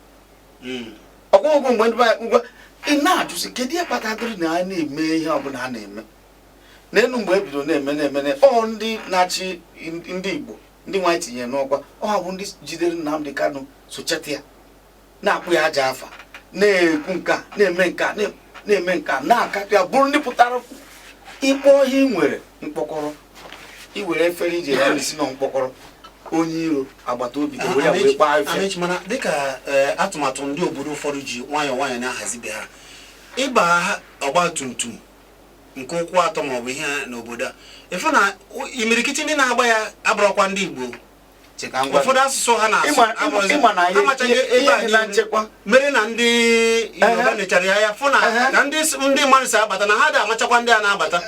ọkwa onwego mgbe ndị be anyị ugwu. Ị na-ajụsị kedu ihe kpatagoro na a na-eme ihe ọbụla a na-eme n'elu mgbe e bidoro na-eme ọ ndị na-achị ndị Igbo, ndị nwaanyị tinyere n'ọkwa, ọ ha bụ ndị jidere Nnamdi Kanu, socheta ya, na-akpụ ya aja afa, na-ekwu nke a, na-eme nke a, na-eme nke a, na-akatọ ya, bụrụ ndị pụtara ịkpọ ihe ị nwere mkpọkọrọ, iwere efere iji eri nri si nọ mkpọkọrọ onye iro agbata obi gị were ya wee kpaa ife. Amechi, mana dịka atụmatụ ndị obodo ụfọdụ ji nwayọọ nwayọọ na-ahazibe ha ịba ọgba tum tum nke ụkwụ atọ maọbụ ihe n'obodo a, ịfụ na imirikiti ndị na-agba ya abụrọkwa ndị Igbo. Che ka m gwa gị. Ụfọdụ asụsụ ha na-asụ Ịma na ihe amachaghị ebe ihe a dị na niile. nchekwa. Mere na ndị Yoruba nechara ya ya fụ na na ndị mmadụ si abata na ha da amachakwa ndị a na-abata,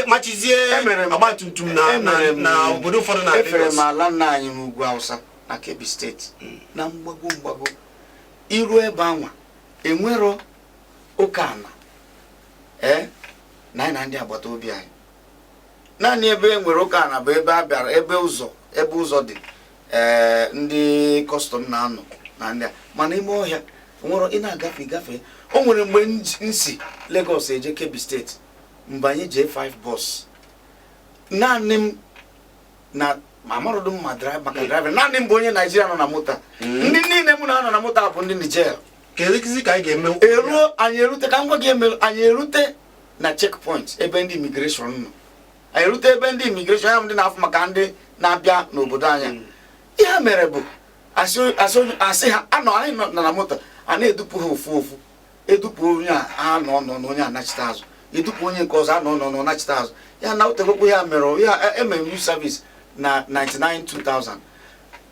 machizie ọgba tum tum na obodo ụfọdụ na Efere Lagos. m ala nna anyị n'ugwu Awụsa na Kebbi Steeti, na mgbago mgbago iru ebe anwa enwero oke ana ee na anyị na ndị agbata obi anyị. Naanị ebe e nwere oke ana bụ ebe a bịara, ebe ụzọ dị, ee, ndị custom na-anọ na ndị a. Mana ime ọhịa nwere ị na-agafe gafe. O nwere mgbe m si Lagos eje Kebbi Steeti, mgbe anyị jee 5 bus, naanị m na ma amarụdụ m ma drive maka driver, naanị m bụ onye Naijiria nọ na moto a. Ndị niile mụ na-anọ na moto a bụ ndị Niger. Kedụzi ka anyị ga-eme? Eruo, anyị erute, ka m gwa gị, emere anyị erute na checkpoint ebe ndị immigration nọ. Anyị erute ebe ndị immigration ya bụ ndị na-afụ maka ndị na-abịa n'obodo anyị. Ihe ha mere bụ asị ha anọ, anyị nọ na moto a na-edupụ ha ofu ofu. Edupụ onye a, anọ nọ na onye anachite azụ, edupụ onye nke ọzọ, anọ nọ na ọnachite azụ ya na otegokwu. Ya mere ya emere youth service na 99 2000.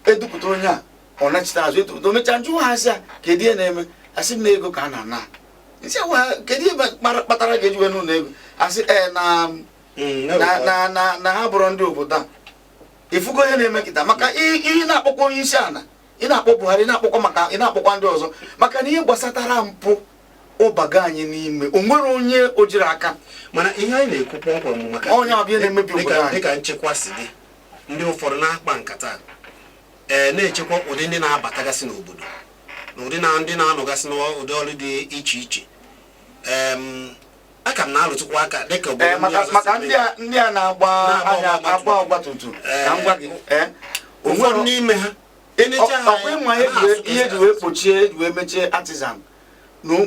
Edupụta onye a, ọ nachite azụ, edupụta, o mechaa njụ ha, sị ya kedu ihe na-eme? Asị m na ego ka a na-ana. Nsị agwa, kedu ihe kpatara ga-eji wee n'ụlọ ego? Asị ee, na na na na na ha bụrụ ndị obodo a. Ifugo ihe na-eme kịta maka ihe na-akpọkwa onye isi ala, ị na-akpọ Buhari, ị na-akpọkwa maka ị na-akpọkwa ndị ọzọ, maka na ihe gbasatara mpụ ụbago anyị n'ime, o nwere onye o jiri aka. Mana ihe anyị na-ekwu kpọmkwem bụ maka Onye ọbịa na-emebi obodo anyị. Dịka nchekwa si dị, ndị ụfọdụ na-akpa nkata, ee, na-echekwa ụdị ndị na-abatagasị n'obodo na ụdị na ndị na-anọgasị n'ụdị ọrụ dị iche iche. Aka m na-arụtụkwa aka dịka obodo Ee, ndị maka ọzọ si maka eme. ndị a na-agba Na-agba anya ọgbatumtum. agba ọgbatumtum, ka m gwa gị, ee, o ụfọdụ nwere n'ime ha enecha ha ọkwa anya, ịma ihe ha ji na-asụ ihe ji wee kpochie, eji wee mechie artisan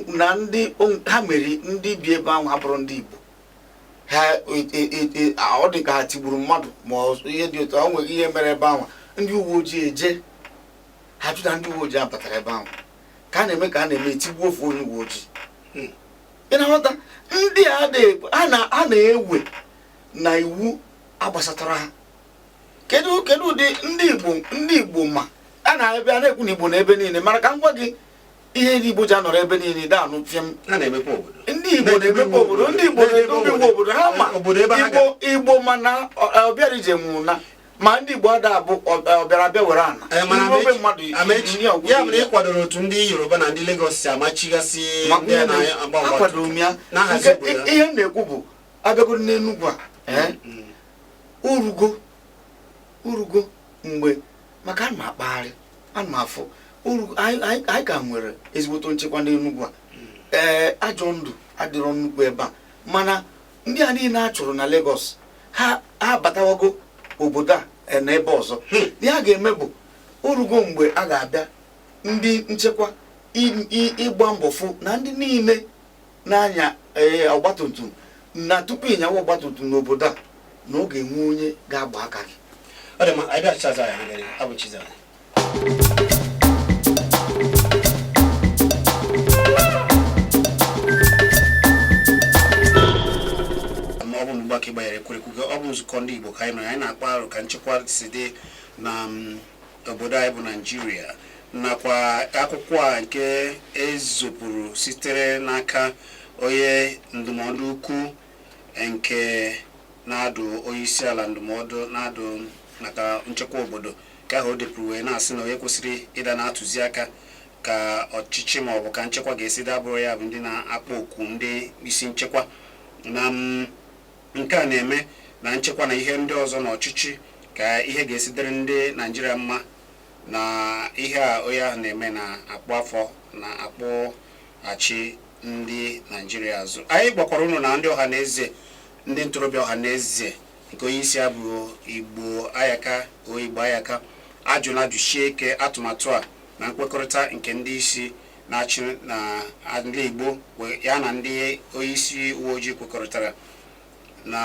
na ndị ha mere ndị bi ebe ahụ abụrụ ndị Igbo ha ọ dị ka ha tigburu mmadụ ma ọ ihe dị otu a, o nwere ihe mere ebe ahụ. Ndị uwe ojii eje ha jụ na ndị uwe ojii abatara ebe ahụ ka a na-eme ka a na-eme etigbuo ofu onye uwe ojii. Ị na-aghọta? Ndị a a na-ewe na iwu agbasatara ha. Kedu ụdị ndị Igbo ma a na-abịa na-ekwu na Igbo na ebe niile? Mara ka m gwa gị ihe ndị Igbo ji anọrọ ebe niile da anụ fịam. Ha na-emepe obodo. Ndị Igbo na-emepe obodo, ndị Igbo na-edobe iwu obodo ha ma. Obodo ebe ha Igbo, Igbo mana ọbịara ije nwụ na ma ndị Igbo ada abụ ọbịara abịa were ana. Ee, mana Ndị ogbe mmadụ Amechi, ihe ọgwụgwụ ya bụ na ya. ị kwadoro otu ndị Yoruba na ndị Lagos si amachigasị Maka ndị a ihe na-agba ọgba akwadoro m ya. na-ahazi Nke obodo ha. ihe m na-ekwu bụ abịagoro n'Enugwu a, ee, urugo mgbe maka ana m akpagharị, ana m afụ urugo anyị ka nwere ezigbote nchekwa n'Enugwu a. Ee, ajọ ndụ adịrọ nnukwu ebe a, mana ndị a niile a chụrụ na Lagos ha abatawago obodo a, na ebe ọzọ. Ihe a ga-eme bụ urugo mgbe a ga-abịa ndị nchekwa ịgba mbọ fụ na ndị niile na-anya, ee, ọgbatumtum, na tupu ịnyawa ọgbatumtum n'obodo a na ọ ga-enwe onye ga-agba aka gị. Ọ dị mma, anyị bịa chichaza ya ngere abụ Chizara. Ma ọ bụ mgbe aka ịgbanyere ekwurekwu gị, ọ bụ nzukọ ndị Igbo ka anyị nọ. Anyị na-akpa arụ ka nchekwa si dị na obodo anyị bụ Naijiria, nakwa akwụkwọ a nke ezopụrụ sitere n'aka onye ndụmọdụ ukwu nke na-adụ onye isi ala ndụmọdụ na-adụ maka nchekwa obodo, ka ahụ o depụrụ wee na-asị na onye kwesịrị ịda na-atụzi aka ka ọchịchị ma ọ bụ ka nchekwa ga-esi dabụrụ ya bụ ndị na-akpọ oku ndị isi nchekwa na nke a na-eme na nchekwa na ihe ndị ọzọ na ọchịchị ka ihe ga-esi dịrị ndị Naijiria mma, na ihe a onye ahụ na-eme na-akpụ afọ na-akpụ achị ndị Naijiria azụ. Anyị gwakwara unu na ndị ọha na eze, ndị ntorobịa ọha na eze nke onye isi ya bụ Igbo Ayaka o Igbo Ayaka ajụla jụsie ike atụmatụ a na nkwekọrịta nke ndị isi na-achị na ndị Igbo ya na ndị onye isi uwe ojii kwekọrịtara, na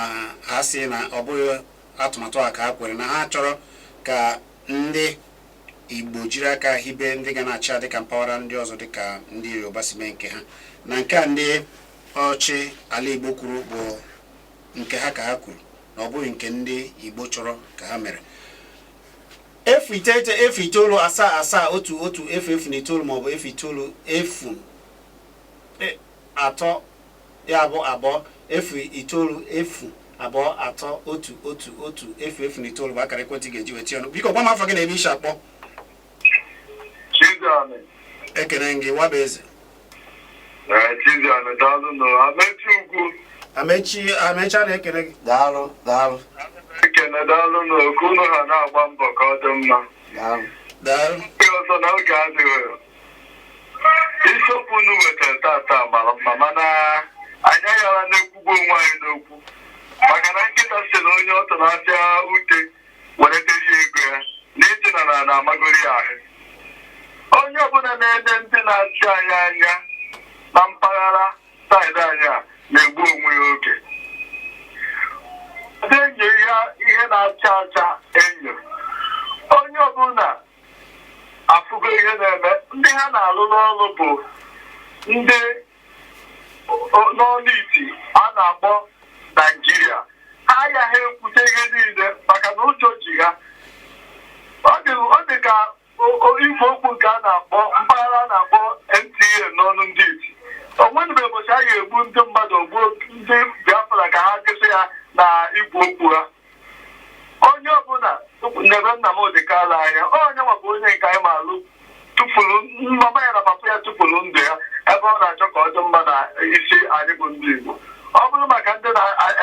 ha si na ọ bụghị atụmatụ a ka ha kwere, na ha chọrọ ka ndị Igbo jiri aka hibe ndị ga na-achị dịka mpaghara ndị ọzọ, dịka ndị Yoruba si mee nke ha. Na nke a ndị ọchị ala Igbo kwuru bụ nke ha ka ha kwuru, na ọ bụghị nke ndị Igbo chọrọ ka ha mere. 0 9 0 9 7 7 1 1 0 0 na 9 maọbụ 0 9 0 3 ya bụ 2 0 9 0 2 3 1 1 1 0 0 na 9 bụ akara ekwentị ị ga-eji weta ọnụ. Biko gwa m afọ gị na ebe isi akpọ. Chiziani. Ekene gị, waba eze. Ee, Chiziani, daalụ nụ. Amechi Ugwu. Amechi, Amechi, a na-ekene gị. Daalụ, daalụ. Ekene, daalụ nụ. Ka unu ha na-agba mbọ ka ọ dị mma. Daalụ. Daalụ. Ndị ọzọ na oge adịghị. Isiokwu unu wetara tata mara mma, mana anyị aghara na-ekwugbu onwe anyị n'okwu, maka na nkịta si na onye ọ tọrọ afịa ute were deri ya ego ya na ịdịna na na-amagori ya ahụ. Onye ọbụla na-ele ndị na-achị anyị anya na mpaghara side anyị a na-egbu onwe ya oge. Ndị enyo ya ihe na-acha acha, enyo onye ọbụla afụgo ihe na-eme. Ndị ha na-alụ n'ọrụ bụ ndị n'ọnụ iti a na-akpọ Naijiria. Ha agaghị ekwute ihe niile maka na ụjọ ji ha. Ọ dị ka ikwu okwu nke a na-akpọ mpaghara a na-akpọ NTA n'ọnụ ndị iti. O nwenube ụbọchị a ga-egbu ndị mmadụ, ogbuo ndị Biafra ka ha gosi ya na ikwu okwu ha. Onye ọbụla nebe Nnamdị Kanụ anya, onye nwa bụ onye nke anyị ma alụ tụfuru mama ya na papa ya, tụfuru ndụ ya ebe ọ na-achọ ka ọ dị mma na isi anyị bụ ndị Igbo. Ọ bụrụ maka ndị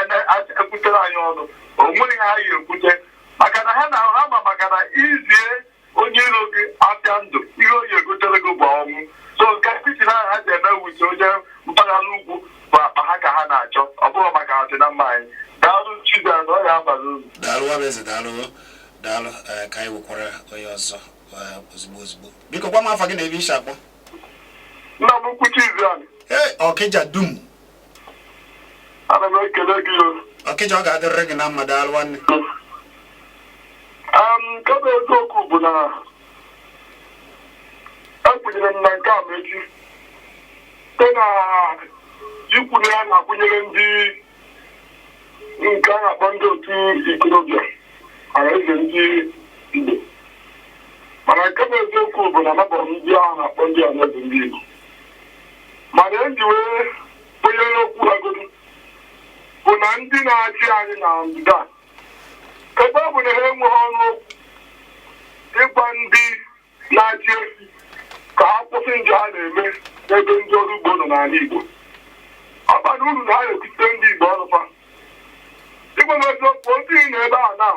na-ekwutere anyị ọnụ, o nweghị ha ga-ekwute, maka na ha na ha ma, maka na izie onye iro gị afịa ndụ, ihe o yi egotere gị bụ ọnwụ. So nke meeting ahụ ha ji eme wute onye mpaghara ugwu bụ akpa ha ka ha na-achọ, ọ bụrụ maka ọdịna mma anyị. Daalụ, Chizzy, na ọ ga-abalị uru. Daalụ, waba eze, daalụ, daalụ. Ee, ka anyị wekwara onye ọzọ ozugbo ozugbo. Biko gwa m afa gị na ebe isi akpọ. Nna m ukwu Chizzy, Ee, Ọkịja dum. Ana m ekele gị o. Ọkịja, ọ ga-adịrịrị gị na mma. Daalụ, nwanne. Nke bụ eziokwu bụ na ekwenyere m na nke a ma echi site na ikwunye ya na-akwụnyere ndị nke a na-akpọ ndị otu ikorobịa ọhaneze ndị Igbo. Mana nke bụ eziokwu bụ na anabọrọ m ndị ahụ na-akpọ ndị ọhaneze ndị Igbo, mana eji wee kwenyere okwu ha godu bụ na ndị na-achị anyị na ndịda, ebe ọ bụ na ha enweghị ọnụ okwu ịgwa ndị na-achị efi ka ha kwụsị njọ ha na-eme n'ebe ndị ọrụ ugbo nọ n'ala Igbo, ọ bara uru na ha na-ekwutere ndị Igbo ọnụ fa. Ịgwa m eziokwu, otu ị nọ ebe a na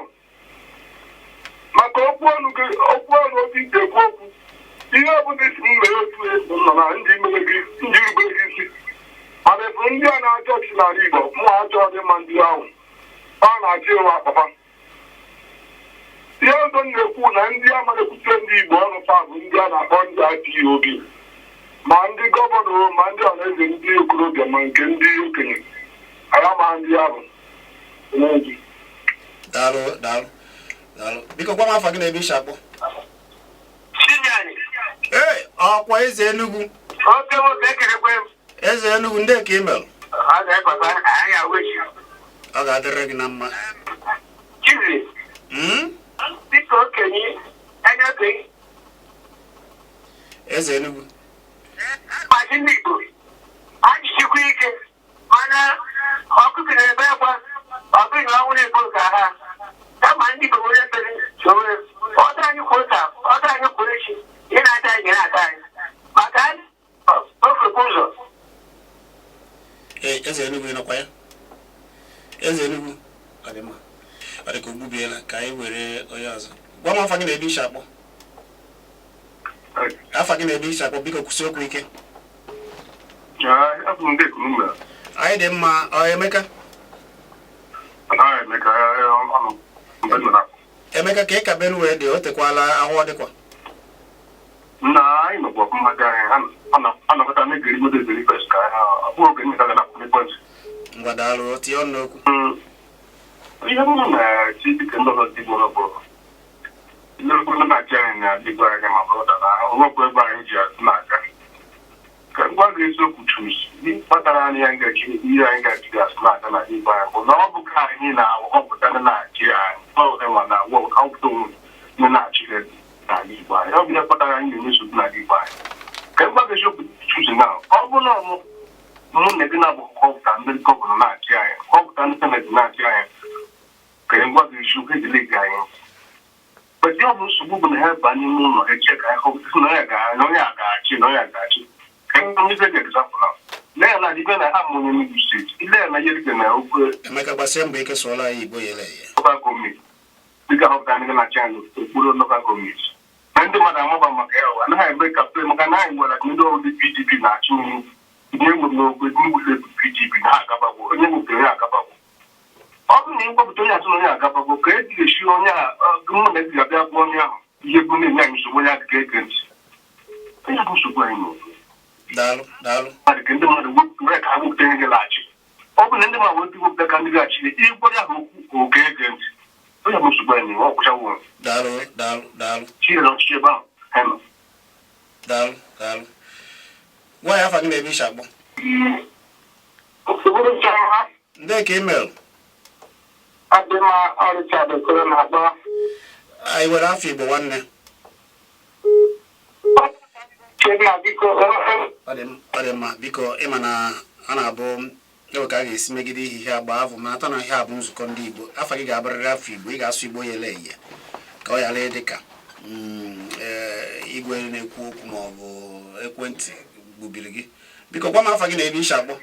maka okwu ọnụ gị, okwu ọnụ otu isi ekwu okwu, ihe ọbụla isi m mere, otu esi m nọ na ndị mere gị, ndị rubere gị isi. Mana efu ndị a na-achọ ọchịchị n'ala Igbo, mụ achọ ọdịmma ndị ahụ ọ na-achị ịwa akpapa. Ihe ọzọ m na-ekwu na ndị amaghị ekwutere ndị Igbo ọnụ fa bụ ndị a na-akpọ ndị IPOB, ma ndị governor, ma ndị ọhaneze ndị okorobịa, ma nke ndị okenye, anyị amaghị ndị ahụ n'oge. Daalụ, daalụ, daalụ. Biko gwa m afa gị na ebe isi akpọ. Chinyani. Ee, ọkwa eze Enugwu. Oke nwoke, ekelekwe m. Eze Enugwu, ndị ka imel. Ọ ga-ebata anyị awechi. Ọ ga-adịrịrị gị na mma. Chizi, dịka okenye, anya okenye, Eze Enugwu. Maazị ndị Igbo, ajisikwa ike, mana ọkụkọ na-ebe akwa, ọ bụghị na ọnwụ na-ekpo ka ha. Kama ndị Igbo were ekpere sowe. Ọdụ anyị kwuo taa, ọdụ anyị kwuo echi, ị na-ata anyị ga na-ata anyị. Maka anyị ofekwa ụzọ. Ee, eze Enugwu, ị nọkwa ya? Eze Enugwu, ọ dị mma, ọ dị ka o gbubiela. Ka anyị were onye ọzọ. Gwa m afa gị na ebe isi akpọ. Afa gị na ebe isi akpọ, biko kwụsị okwu ike. Abụ m ndị Ekunume. Anyị dị mma. Ọ Emeka? Anaghị Emeka ọnụ mgbe nọ na Emeka, ka ị ka Benue dị, o tekwala ahụ, ọ dịkwa. Nna anyị nọkwa ọfụma. Dị anyị anọkọta na-egeri godo ezeri fes ka ọ bụghị oge mmeka ga na-akwụ n'ekwentị. Ngwa, daalụ, tinye ọnụ n'okwu. Ihe mụ na-echi dịka ndị ọzọ dị gboro bụ nlekwa ndị na-achị anyị na igwe anya, ma bụrụ na onwekwa ebe anyị ji azụ na-aga. Ka m gwa gị eziokwu, chus kpatara anyị ya ngaji ihe anyị gaji azụ na-aga na igwe anyị bụ na ọ bụ ka anyị na-ahọpụta ndị na-achị anyị. Ọ bụ nwa na-awọ ahọpụta onwe ndị na-achị. Senate na-achị anyị ka anyị gwa gị isiokwu ejile gị anyị. But ya bụ nsogbu bụ na ha baa n'ime ụlọ eche ka anyị hụ na onye ga- na onye a ga-achị na onye a ga-achị. Ka anyị nye gị example na lee ya na ibe na amụ onye Enugu Steeti, ile ya na yerike na okwu. Emeka, gbasie mbọ ike sụọla anyị Igbo yele eye. Local gọọmenti dịka họpụta ndị na-achị anyị n'okpuru local gọọmenti na ndị mmadụ amaba maka ya, ụwa anaghị eme campaign maka na anyị gwara ndị ọrụ ndị PDP na-achị n'ihu. Ihe nwere n'okwu Enugu Steeti, PDP na ha agabagwo, onye nwepụrụ ya agabagwo. Ọ bụrụ na ịgwapụta onye atụ na onye agabagwo ka e ga-esi onye a mụ na eji abịa gbuo onye ahụ, ihe bụ na-enye anyị nsogbu, onye adịghị ege ntị. Onye bụ nsogbu anyị n'obodo. Daalụ, daalụ. Mmadụ ka ndị mmadụ wepụta ka ha wepụta ihe ga-achị. Ọ bụ na ndị mmadụ wepụta wepụta ka ndị ga-achị, ịgwa ya ha okwu oge ege ntị. Onye bụ nsogbu anyị ọ kwụchawo. Daalụ, daalụ, daalụ. Chiere ọchịchị ebe ahụ ha nọ. Daalụ, daalụ. Nwaanyị, afa gị na ebe ishi akpọ? Ndị ka email. Adịma ọrịcha bekere na-akpọ. Anyị were afọ Igbo, nwanne. Chena, biko. Ọ dị mma. Biko, ịma na a na-abụ ewe ka a ga-esi megide ihe ihe agba avụ ma ata na ihe a bụ nzukọ ndị Igbo. Afa gị ga-abụrịrị afọ Igbo, ị ga-asụ Igbo yele eye ka ọ ghara ịdị ka igwe na-ekwu okwu ma ọ bụ ekwentị gbubiri gị. Biko, gwa m afa gị na ebe ishi akpọ.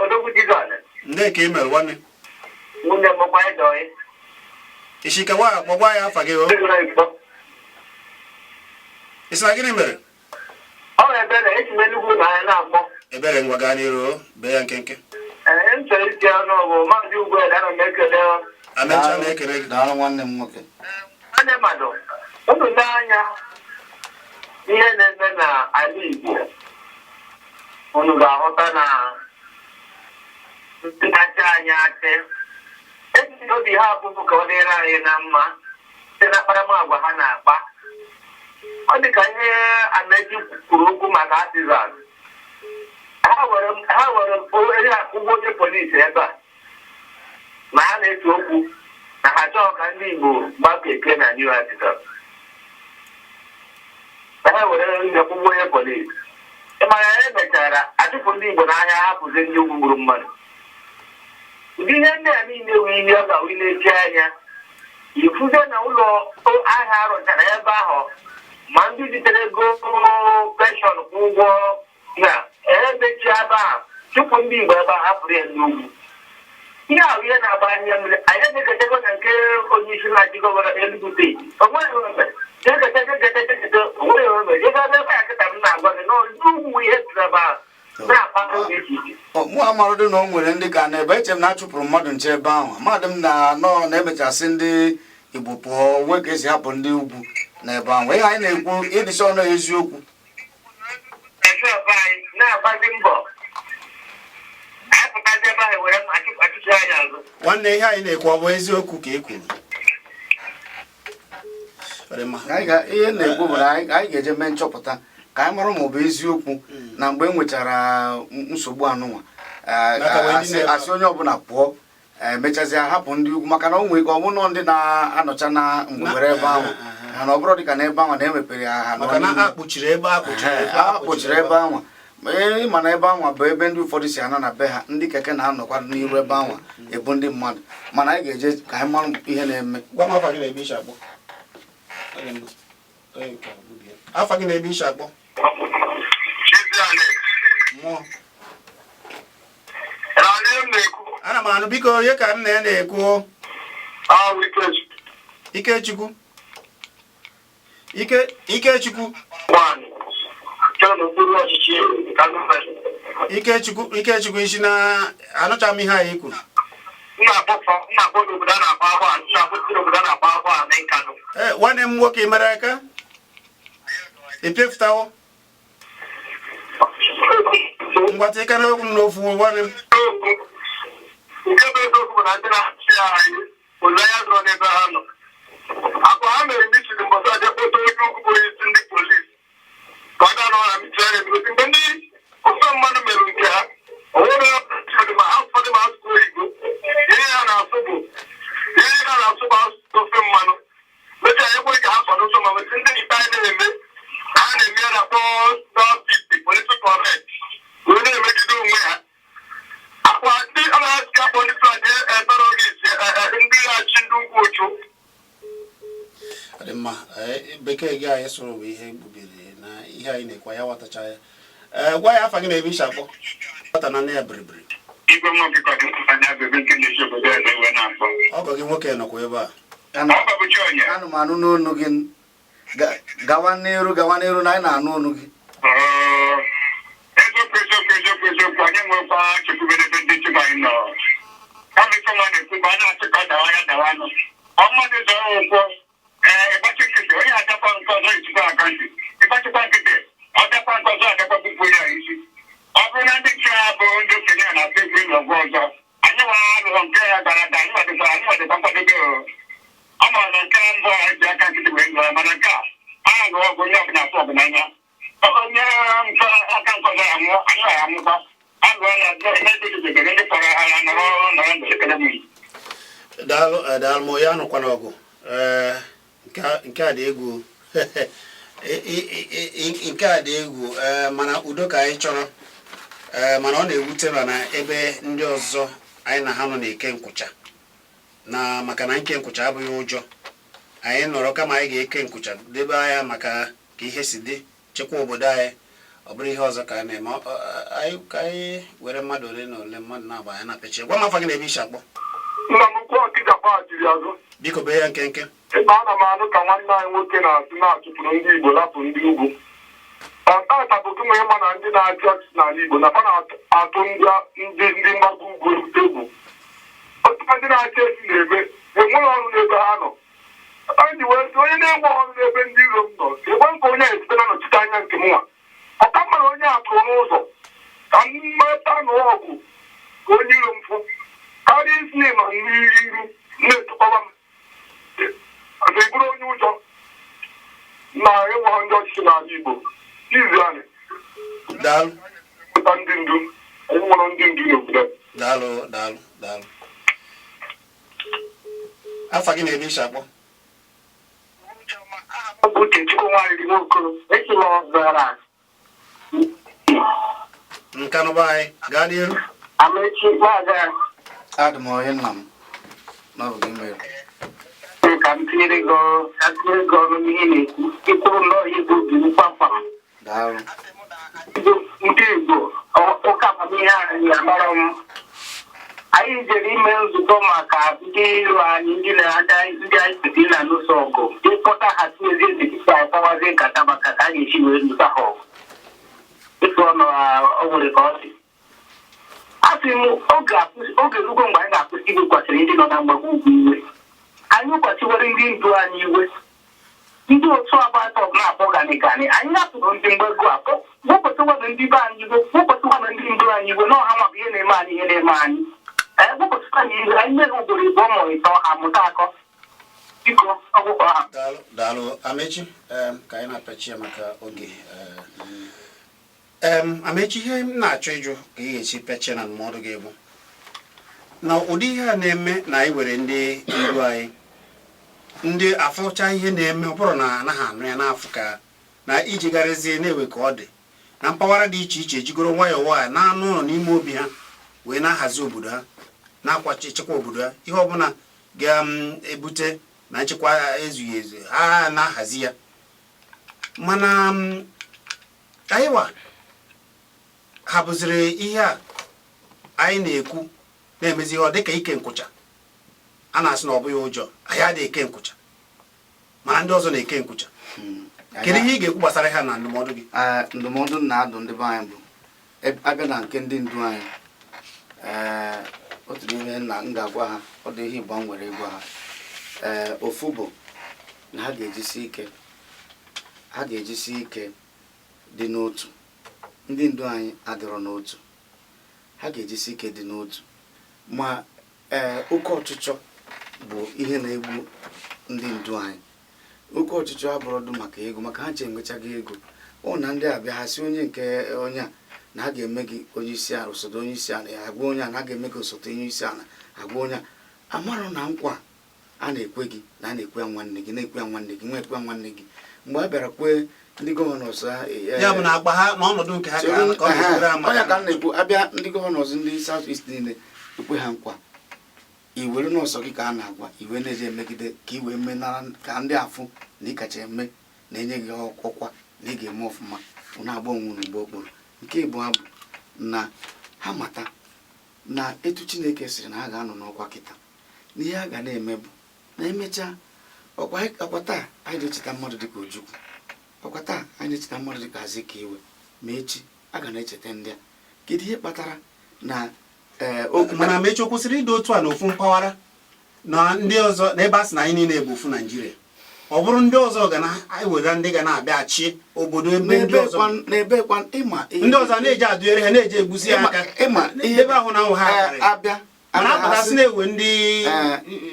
Odogwu Jizọs. Ndị ka email, nwanne. Nwunye m kwa ịdọị. Isi ka gwa kpọgwa ya afa gị o. Ị sị na gịnị mere? Ọ Ebere, esi m Enugwu na anya na-akpọ. Ebere, ngwa, gaa n'iru o, bee ya nkenke. Ee, m chọrọ iti ọnụ bụ Maazị Ugwuele, ana m ekele. Amecha na-ekele gị. Daalụ, nwanne m nwoke. Nwanne mmadụ, unu lee anya ihe na-eme n'ala Igbo, unu ga-aghọta na ndị na-achị anyị achị echiche obi ha abụghị ka ọ dịrị anyị na mma site na akparamagwa ha na-akpa. Ọ dị ka ihe Amechi kwuru okwu maka artisan. Ha were onye ụgwọ onye polisi ebe a ma ha na-ese okwu na ha chọọ ka ndị Igbo gbaa keke na New Artisan, ka ha were ihe ụgwọ onye polisi. Ịmara ya, emechara achụpụ ndị Igbo n'ahịa, hapụzi ndị ugwu gburu mmadụ. Ụdị ihe ndị a niile wụ ihe ọ ga-awụ na-eji anya ifuze na ụlọ ahịa arụchara ebe ahụ, ma ndị jitere ego pension kwụ ụgwọ na emechi ebe a, chụpụ ndị Igbo ebe a, hapụrụ ya ndị ugwu. Ihe ahụ ihe na-agba anya mmiri. Anyị na-eketego na nke onye isi na-achị, gọvanọ Enugu Steeti, onweghị ome jekete, onweghị ome jegebe ebe a. Kịta m na-agwa gị na ndị ugwu ihe tụrụ ebe ahụ na-akpata dị iche iche. Mụ amarodị na o nwere ndị ka na ebe eche m na achụpụrụ mmadụ nche ebe ahụ. Amadị m na nọọ na-emechasị ndị Igbo pụọ, nwee ka esi hapụ ndị ugwu n'ebe ahụ. Ihe anyị na-ekwu ịdịsị ọnụ eziokwu. Eshọpụ anyị na-agbazi mbọ, anyị pụtazi ebe ahụ were achụpụ anyị azụ. Nwanne, ihe anyị na-ekwu ọ bụ eziokwu ka e kwuru? Ọ dị mma. Ihe m na-ekwu bụ na anyị ga-eje mee nchọpụta ka anyị mara ma ọ bụ eziokwu na mgbe e nwechara nsogbu anụnwa Maka wee ndị asị onye ọbụla pụọ, emechazie hapụ ndị ugwu, maka na o nwere ike ọ bụ nọ ndị na-anọcha na mgbere ebe ahụ ha na ọ bụrụ dịka na ebe ahụ na emepere ha ha nọ Maka na n'ime. a kpuchiri ebe a kpuchiri Ee, ebe a kpọchiri ebe anwa. Ee, mana ebe anwa bụ ebe ndị ụfọdụ si ana na be ha, ndị keke na-anọkwa n'iru ebe anwa ebu ndị mmadụ. Mana anyị ga-eje ka anyị mara ihe na-eme. Gwa m afa gị na ebe ishi akpọ. Ọ dị mma. Onye nke a gbubie. Afa gị na ebe ishi akpọ? Chizi Alex. Mmụọ. Na onye m na-ekwu? Ana m anụ. Biko, onye ka m na ya na-ekwu? Ahụ Ikechukwu. Ikechukwu, Ike, Ikechukwu. Nwaanyị chọrọ n'okpuru ọchịchị Kano. Ikechukwu, Ikechukwu, isi na anụcha m ihe anyị kwuru. M na-akpọ n'obodo a na-akpọ Agba, m na-akpọ n'obodo a na-akpọ Agba na Nkanu. Ee, nwanne m nwoke, ị mere aka ị pịafụtawo. Ngwata ịka n'okwu m n'ofu, nwanne m. Nke bụ eziokwu bụ na ndị na-achị anyị, olileanya dọrọ n'ebe ha nọ. Akwa ha mere meeting mbọsị aja kpọta onye ugwu bụ onye isi ndị polisi ka ọ gaa nọ na meeting ahụ. Ebigosi mgbe ndị ofe mmadụ mere nke ha, o nwere ụfọdụ ma ha, ụfọdụ ma asụsụ oyibo, ihe ha na-asụ bụ asụsụ ofe mmanụ. Mechaa ekwe ka ha kwado ụzọ ma wesị ndị ikpe anyị na-eme ha na-eme ya na-akpọ justice political correct, wee na-emegide onwe ha. Akwa ndị ọ na-asị akpọrọ. na-akpọ ndị Fulani terrorist, ndị achị ndị ugwu ụchụ. Ọ dị mma. Bekee gị anyị sụrụ bụ ihe gbubiri na ihe anyị na-ekwe ya ghọtacha ya. Ee, gwa ya afa gị na ebe isi akpọ nwata na nne ya biribiri. Igwe nwa okike ọdịnala bebe nke na-esi obodo eze wee na-akpọ. Ọgọ gị nwoke nọkwa ebe a. Ọ bụ onye. Anụ m anụ n'onu gị. Gawa n'iru, gawa n'iru na anyị na-anụ onu gị. Eziokwu, eziokwu, eziokwu, eziokwu, anyị nwekwa chekwube n'ebe ndị nchekwa anyị nọ. Kama ife nwa na-ekwu bụ a na-asị ka ọ dawa ya dawa nụ. Ọ mmadụ zọrọ ụkwụ, ee, ịgbachi nkịtị, onye adakwa nke ọzọ esikwa aka ntị. Ịgbachikwa nkịtị, ọ dakwa nke ọzọ adakwa bupụ ya isi. Ọ bụrụ na ndị nche a bụ ndị okenye a na-atụ egwu ịlụ ọgụ ọzọ, anyị nwa alụghọ nke ya gara aga, anyị nwadịkwa nkwadobe o. Ọ mara na nke mbụ a ji aka nkịtị wee lụọ ya, mana nke a a lụọ ọgụ, onye ọbụla afụ ọgụ n'anya. Onye nke aka nke ọzọ anwụọ, anyị ya anwụkwa. Alụọ ya ebe ndị kpọrọ ha ya nọrọ nọrọ ndụ. Ekele m. Daalụ, daalụ. Ma ya anụkwana ọgụ. Ee, nke a dị egwu. Nke a dị egwu. Ee, mana udo ka anyị chọrọ. Ee, mana ọ na-ewute ma na ebe ndị ọzọ anyị na ha nọ na-eke nkwụcha na maka na nke nkwụcha abụghị ụjọ. Anyị nọrọ kama anyị ga-eke nkwụcha debe anya maka ka ihe si dị, chekwa obodo anyị. Ọ bụrụ ihe ọzọ ka a na-eme. Anyị ka anyị were mmadụ ole na ole, mmadụ na-agba anyị na-apịachi. Gwa m afa gị na ebe isi akpọ. Nna m ukwu, Ọkịja kpaghachiri azụ. Biko, bee ya nkenke. Ịma ana m anụ ka nwanne anyị nwoke na-asị na-achụpụrụ ndị Igbo, lapụ ndị ugwu. Tata bụ gị nwee ma na ndị na-achị ọchịchị n'ala Igbo na fa na-atụ ndị mgbago ugwu egwu. Otu ndị na-achị esi na-eme enweghị ọrụ n'ebe ha nọ. Anyị ji wee sị onye na-enwe ọrụ n'ebe ndị iro m nọ, ekwe nke onye a esite na nnọchite anya nke m nwa. Ọka mma na onye a pụrụ n'ụzọ ka m meta na ọgụ ka onye iro m fụ karịa isi na ịnọ n'iru na-etukwaba m ọzọ ị bụrụ onye ụjọ na enweghị ndị ọchịchị n'ala Igbo izu anyị. Daalụ. Pụta ndị ndu, anyị nwere ndị ndu n'obodo. Daalụ, daalụ, daalụ. Afa gị na ebe isi akpọ. Ọ bụ Uchechukwu Nwariri Nwokoro, esi m Ọzara. Nkanụba anyị, gaa n'iru. Amechi, maazị. Adị m onye nna m na ọ bụ gị mere. Ka m tinyere gị ọrụ, ka m tinyere gị ọnụ n'ihe na-ekwu. Ikwuru nnọọ ihe bụ obi m kpamkpam. Daalụ. Ndị Igbo, ụka amamihe anyị amara m. Anyị jere ime nzukọ maka ndị iro anyị, ndị na-ada, ndị anyị kwesịrị na-alụso ọgụ, ịkpọta ha tinyezie n'etiti anyị, kpawazie nkata maka ka a ga-esi wee lụsa ha ọgụ. Ịtụ ọnụ o nwere ka ọ dị. A sị m oge erugo mgbe anyị ga-akwụsị iwekwasịrị ndị nọ na mgbago ugwu iwe. Anyị wekwasịwere ndị ndu anyị iwe, ndị otu agbata na-akpọ gani gani. Anyị hapụrụ ndị mgbago akpọ, wepụtụkwanụ ndị be anyị iwe, wepụtụkwanụ ndị ndu anyị iwe na ọha nwa bụ ihe na-eme anyị, ihe na-eme anyị. Ee, wepụtụkwanụ iwe anyị mere ugboro ịbụọ ma ịtọ, amụta akọ. Biko, ọgwụkọ ha. Daalụ, daalụ, Amechi. Ka anyị na-apịachi ya maka oge. Amechi, ihe m na-achọ ịjụ ka ị ga-esi pịachie na ndụmọdụ gị bụ na ụdị ihe a na-eme na anyị were ndị ndu anyị, ndị afụcha ihe na-eme, ọ bụrụ na anaghị anụ ya n'afọ ka na ijigharịzie na-ewe ka ọ dị na mpaghara dị iche iche, ejigoro nwayọọ nwayọọ na-anụ ụlọ n'ime obi ha wee na-ahazi obodo ha, na-akwachi echekwa obodo ha, ihe ọbụla ga-ebute na nchekwa ezughị ezu, ha na-ahazi ya. Mana anyị wa hapụziri ihe a anyị na-ekwu na-emezi ihe ọ dịka ike nkwụcha. A na-asị na ọ bụghị ụjọ, anyị adịghị eke nkwụcha, mana ndị ọzọ na-eke nkwụcha. Kedu ihe ị ga-ekwu gbasara ha na ndụmọdụ gị? Ee, ndụmọdụ m na-adụ ndị be anyị bụ abịa na nke ndị ndu anyị, ee, otu n'ime nna m ga-agwa ha, ọ dị ihe ịgba m nwere ịgwa ha. Ee, ofu bụ na ha ga-ejisi ike, ha ga-ejisi ike dị n'otu. Ndị ndu anyị adịrọ n'otu. Ha ga-ejisi ike dị n'otu. Ma ee, oke ọchịchọ bụ ihe na-egbu ndị ndu anyị. Oke ọchịchọ abụrọdụ maka ego, maka ha ji enwechaghị ego. Ọ na ndị abịa, ha si onye nke onye a na a ga-eme gị onye isi ala, osote onye isi ala, agwa onye a na a ga-eme gị osote onye isi ala, agwa onye a amarụ na nkwa a na-ekwe gị na a na-ekwe ya nwanne gị, na-ekwe ya nwanne gị, nwa ekwe ya nwanne gị. Mgbe a bịara kwee Ndị governors ha, Ya bụ na agba ha n'ọnọdụ nke ha ka ka ọ ga-ekwere ha. Onye ka m maka na-ekwu, abịa ndị governors, ndị South East niile ekwe ha nkwa iwere nọọsụ gị ka a na-agwa iwe na-eji emegide ka i wee menara ka ndị afụ na ị kacha eme na-enye gị ọkwa na ị ga-eme ọfụma. Unu agba onwe unu mgbe okporo. Nke ịbụọ bụ na ha mata na etu Chineke sịrị na ha ga-anọ n'ọkwa kịta, na ihe a ga na-eme bụ na emechaa ọkwa. Ọkwa taa anyị na-echeta mmadụ dịka Ojukwu, ọkwa taa anyị na-echeta mmadụ dịka Azikiwe, ma echi a ga na-echeta ndị a. Kedu ihe kpatara na Mana Amechi, o kwesịrị ịdị otu a n'ofu mpaghara na ndị ọzọ, n'ebe a sị na anyị niile bụ ofu Naijiria, ọ bụrụ ndị ọzọ ga na-ewere ndị ga na-abịa achị obodo ebe ndị n'ebe ọzọ n'ebe kwa ịma ihe ndị ọzọ a na-eji adụnyere ha, na-eji egbusi ha aka ịma ihe ebe ahụ na ahụ ha karịrị. Abịa Mana abịa apụtasị na-ewe ndị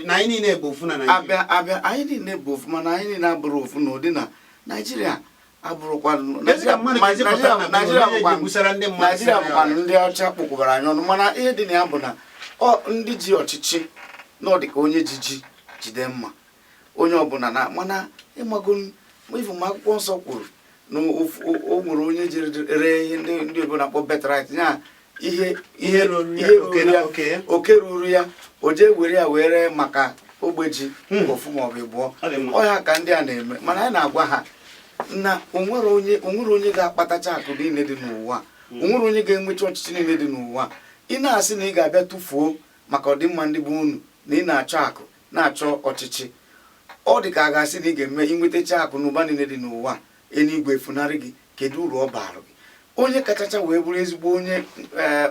na anyị niile bụ ofu na Naijiria. Abịa anyị niile bụ ofu, mana anyị niile abụrụ ofu n'ụdị na Naijiria abụrụkwa Ezi ka mmadụ ga-esi pụta na Naijiria be onye bụkwa ji egbusara ndị mmadụ Naijiria sị na ya bụkwa ndị ọcha kpụkwara anyị ọnụ. Mana ihe dị na ya bụ na ọ ndị ji ọchịchị na ọ dị ka onye ji ji jide mma onye ọbụla na mana ịmago ifu ma akwụkwọ nsọ kwuru na o nwere onye jere ree ihe ndị obodo na-akpọ birthright ya, ihe ihe ruru ya, ihe oke ruru ya, oke ya. Oke ruru ya, o jee were ya wee ree maka ogbe ji ofu maọbụ ịbụọ. Ọ dị mma. Ọ ya ka ndị a na-eme. Mana anyị na-agwa ha na onwere onye ga-akpatacha akụ niile dị n'ụwa, onwere onye ga-enwecha ọchịchị niile dị n'ụwa. Ị na-asị na ị ga-abịa tụfuo maka ọdịmma ndị bụ unu na ị na-achọ akụ, na-achọ ọchịchị, ọ dị ka a ga-asị na ị ga-eme inwetacha akụ na ụba niile dị n'ụwa, eluigwe efunarị gị. Kedu uru ọ baara gị? Onye kachacha wee bụrụ ezigbo onye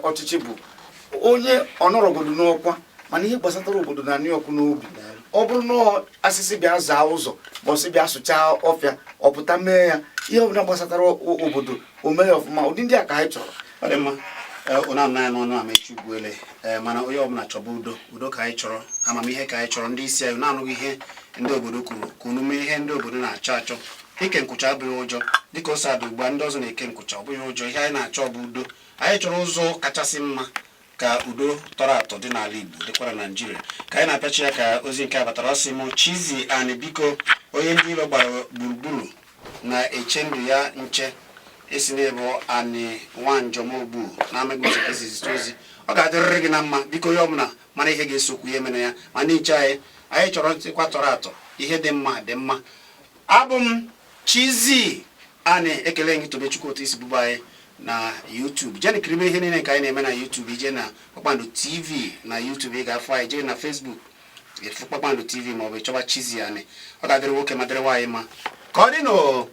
ọchịchị bụ onye ọnọrọgodo n'ọkwa, mana ihe gbasatara obodo na ọkụ n'obi. Ọ bụrụ na asịsị bịa zaa ụzọ, ma ọ sị bịa sụchaa ọfịa, ọ pụta mee ya. Ihe ọbụla gbasatara obodo, o mee ya ọfụma. Ụdị ndị a ka anyị chọrọ. Ọ dị mma. Ụnụ anụ anyị n'ọnụ Amechi Ugwuele. Mana onye ọbụla chọba udo. Udo ka anyị chọrọ, amamihe ka anyị chọrọ. Ndị isi anyị na-anụghị ihe ndị obodo kwuru, ka unu mee ihe ndị obodo na-achọ achọ. Ike nkwụcha abụghị ụjọ, dịka o si adị ugbu a ndị ọzọ na-eke nkwụcha, ọ bụghị ụjọ. Ihe anyị na-achọ bụ udo. Anyị chọrọ ụzọ kachasị mma ka udo tọrọ atọ dị n'ala Igbo, dịkwara Naijiria. Ka anyị na-apịachi ya, ka ozi nke a batara. Ọsị m, Chizi Ani, biko, onye ndị iro gbara gburugburu na-eche ndụ ya nche, esi n'ịbụ Ani Nwanjọmogbu na-amaghị ụzọ ka esi zite ozi. Ọ ga-adịrịrị gị na mma. Biko, onye ọbụla mara ihe ga-esokwu ihe mere ya ma ndị nche anyị. Anyị chọrọ nchekwa tọrọ atọ. Ihe dị mma dị mma. Abụ m Chizi Ani. Ekele gị, Tobechukwu, otu isi bụba anyị na YouTube. Jee kiribe ihe niile nke anyị na-eme na YouTube. Ije na Kpakpando TV na YouTube, ị ga-afụ anyị. Jee na Facebook, efu Kpakpando TV, maọbụ ịchọba Chizi Ani. Ọ ga-adịrị nwoke ma dịrị nwaanyị mma. Ka ọ dị nụ.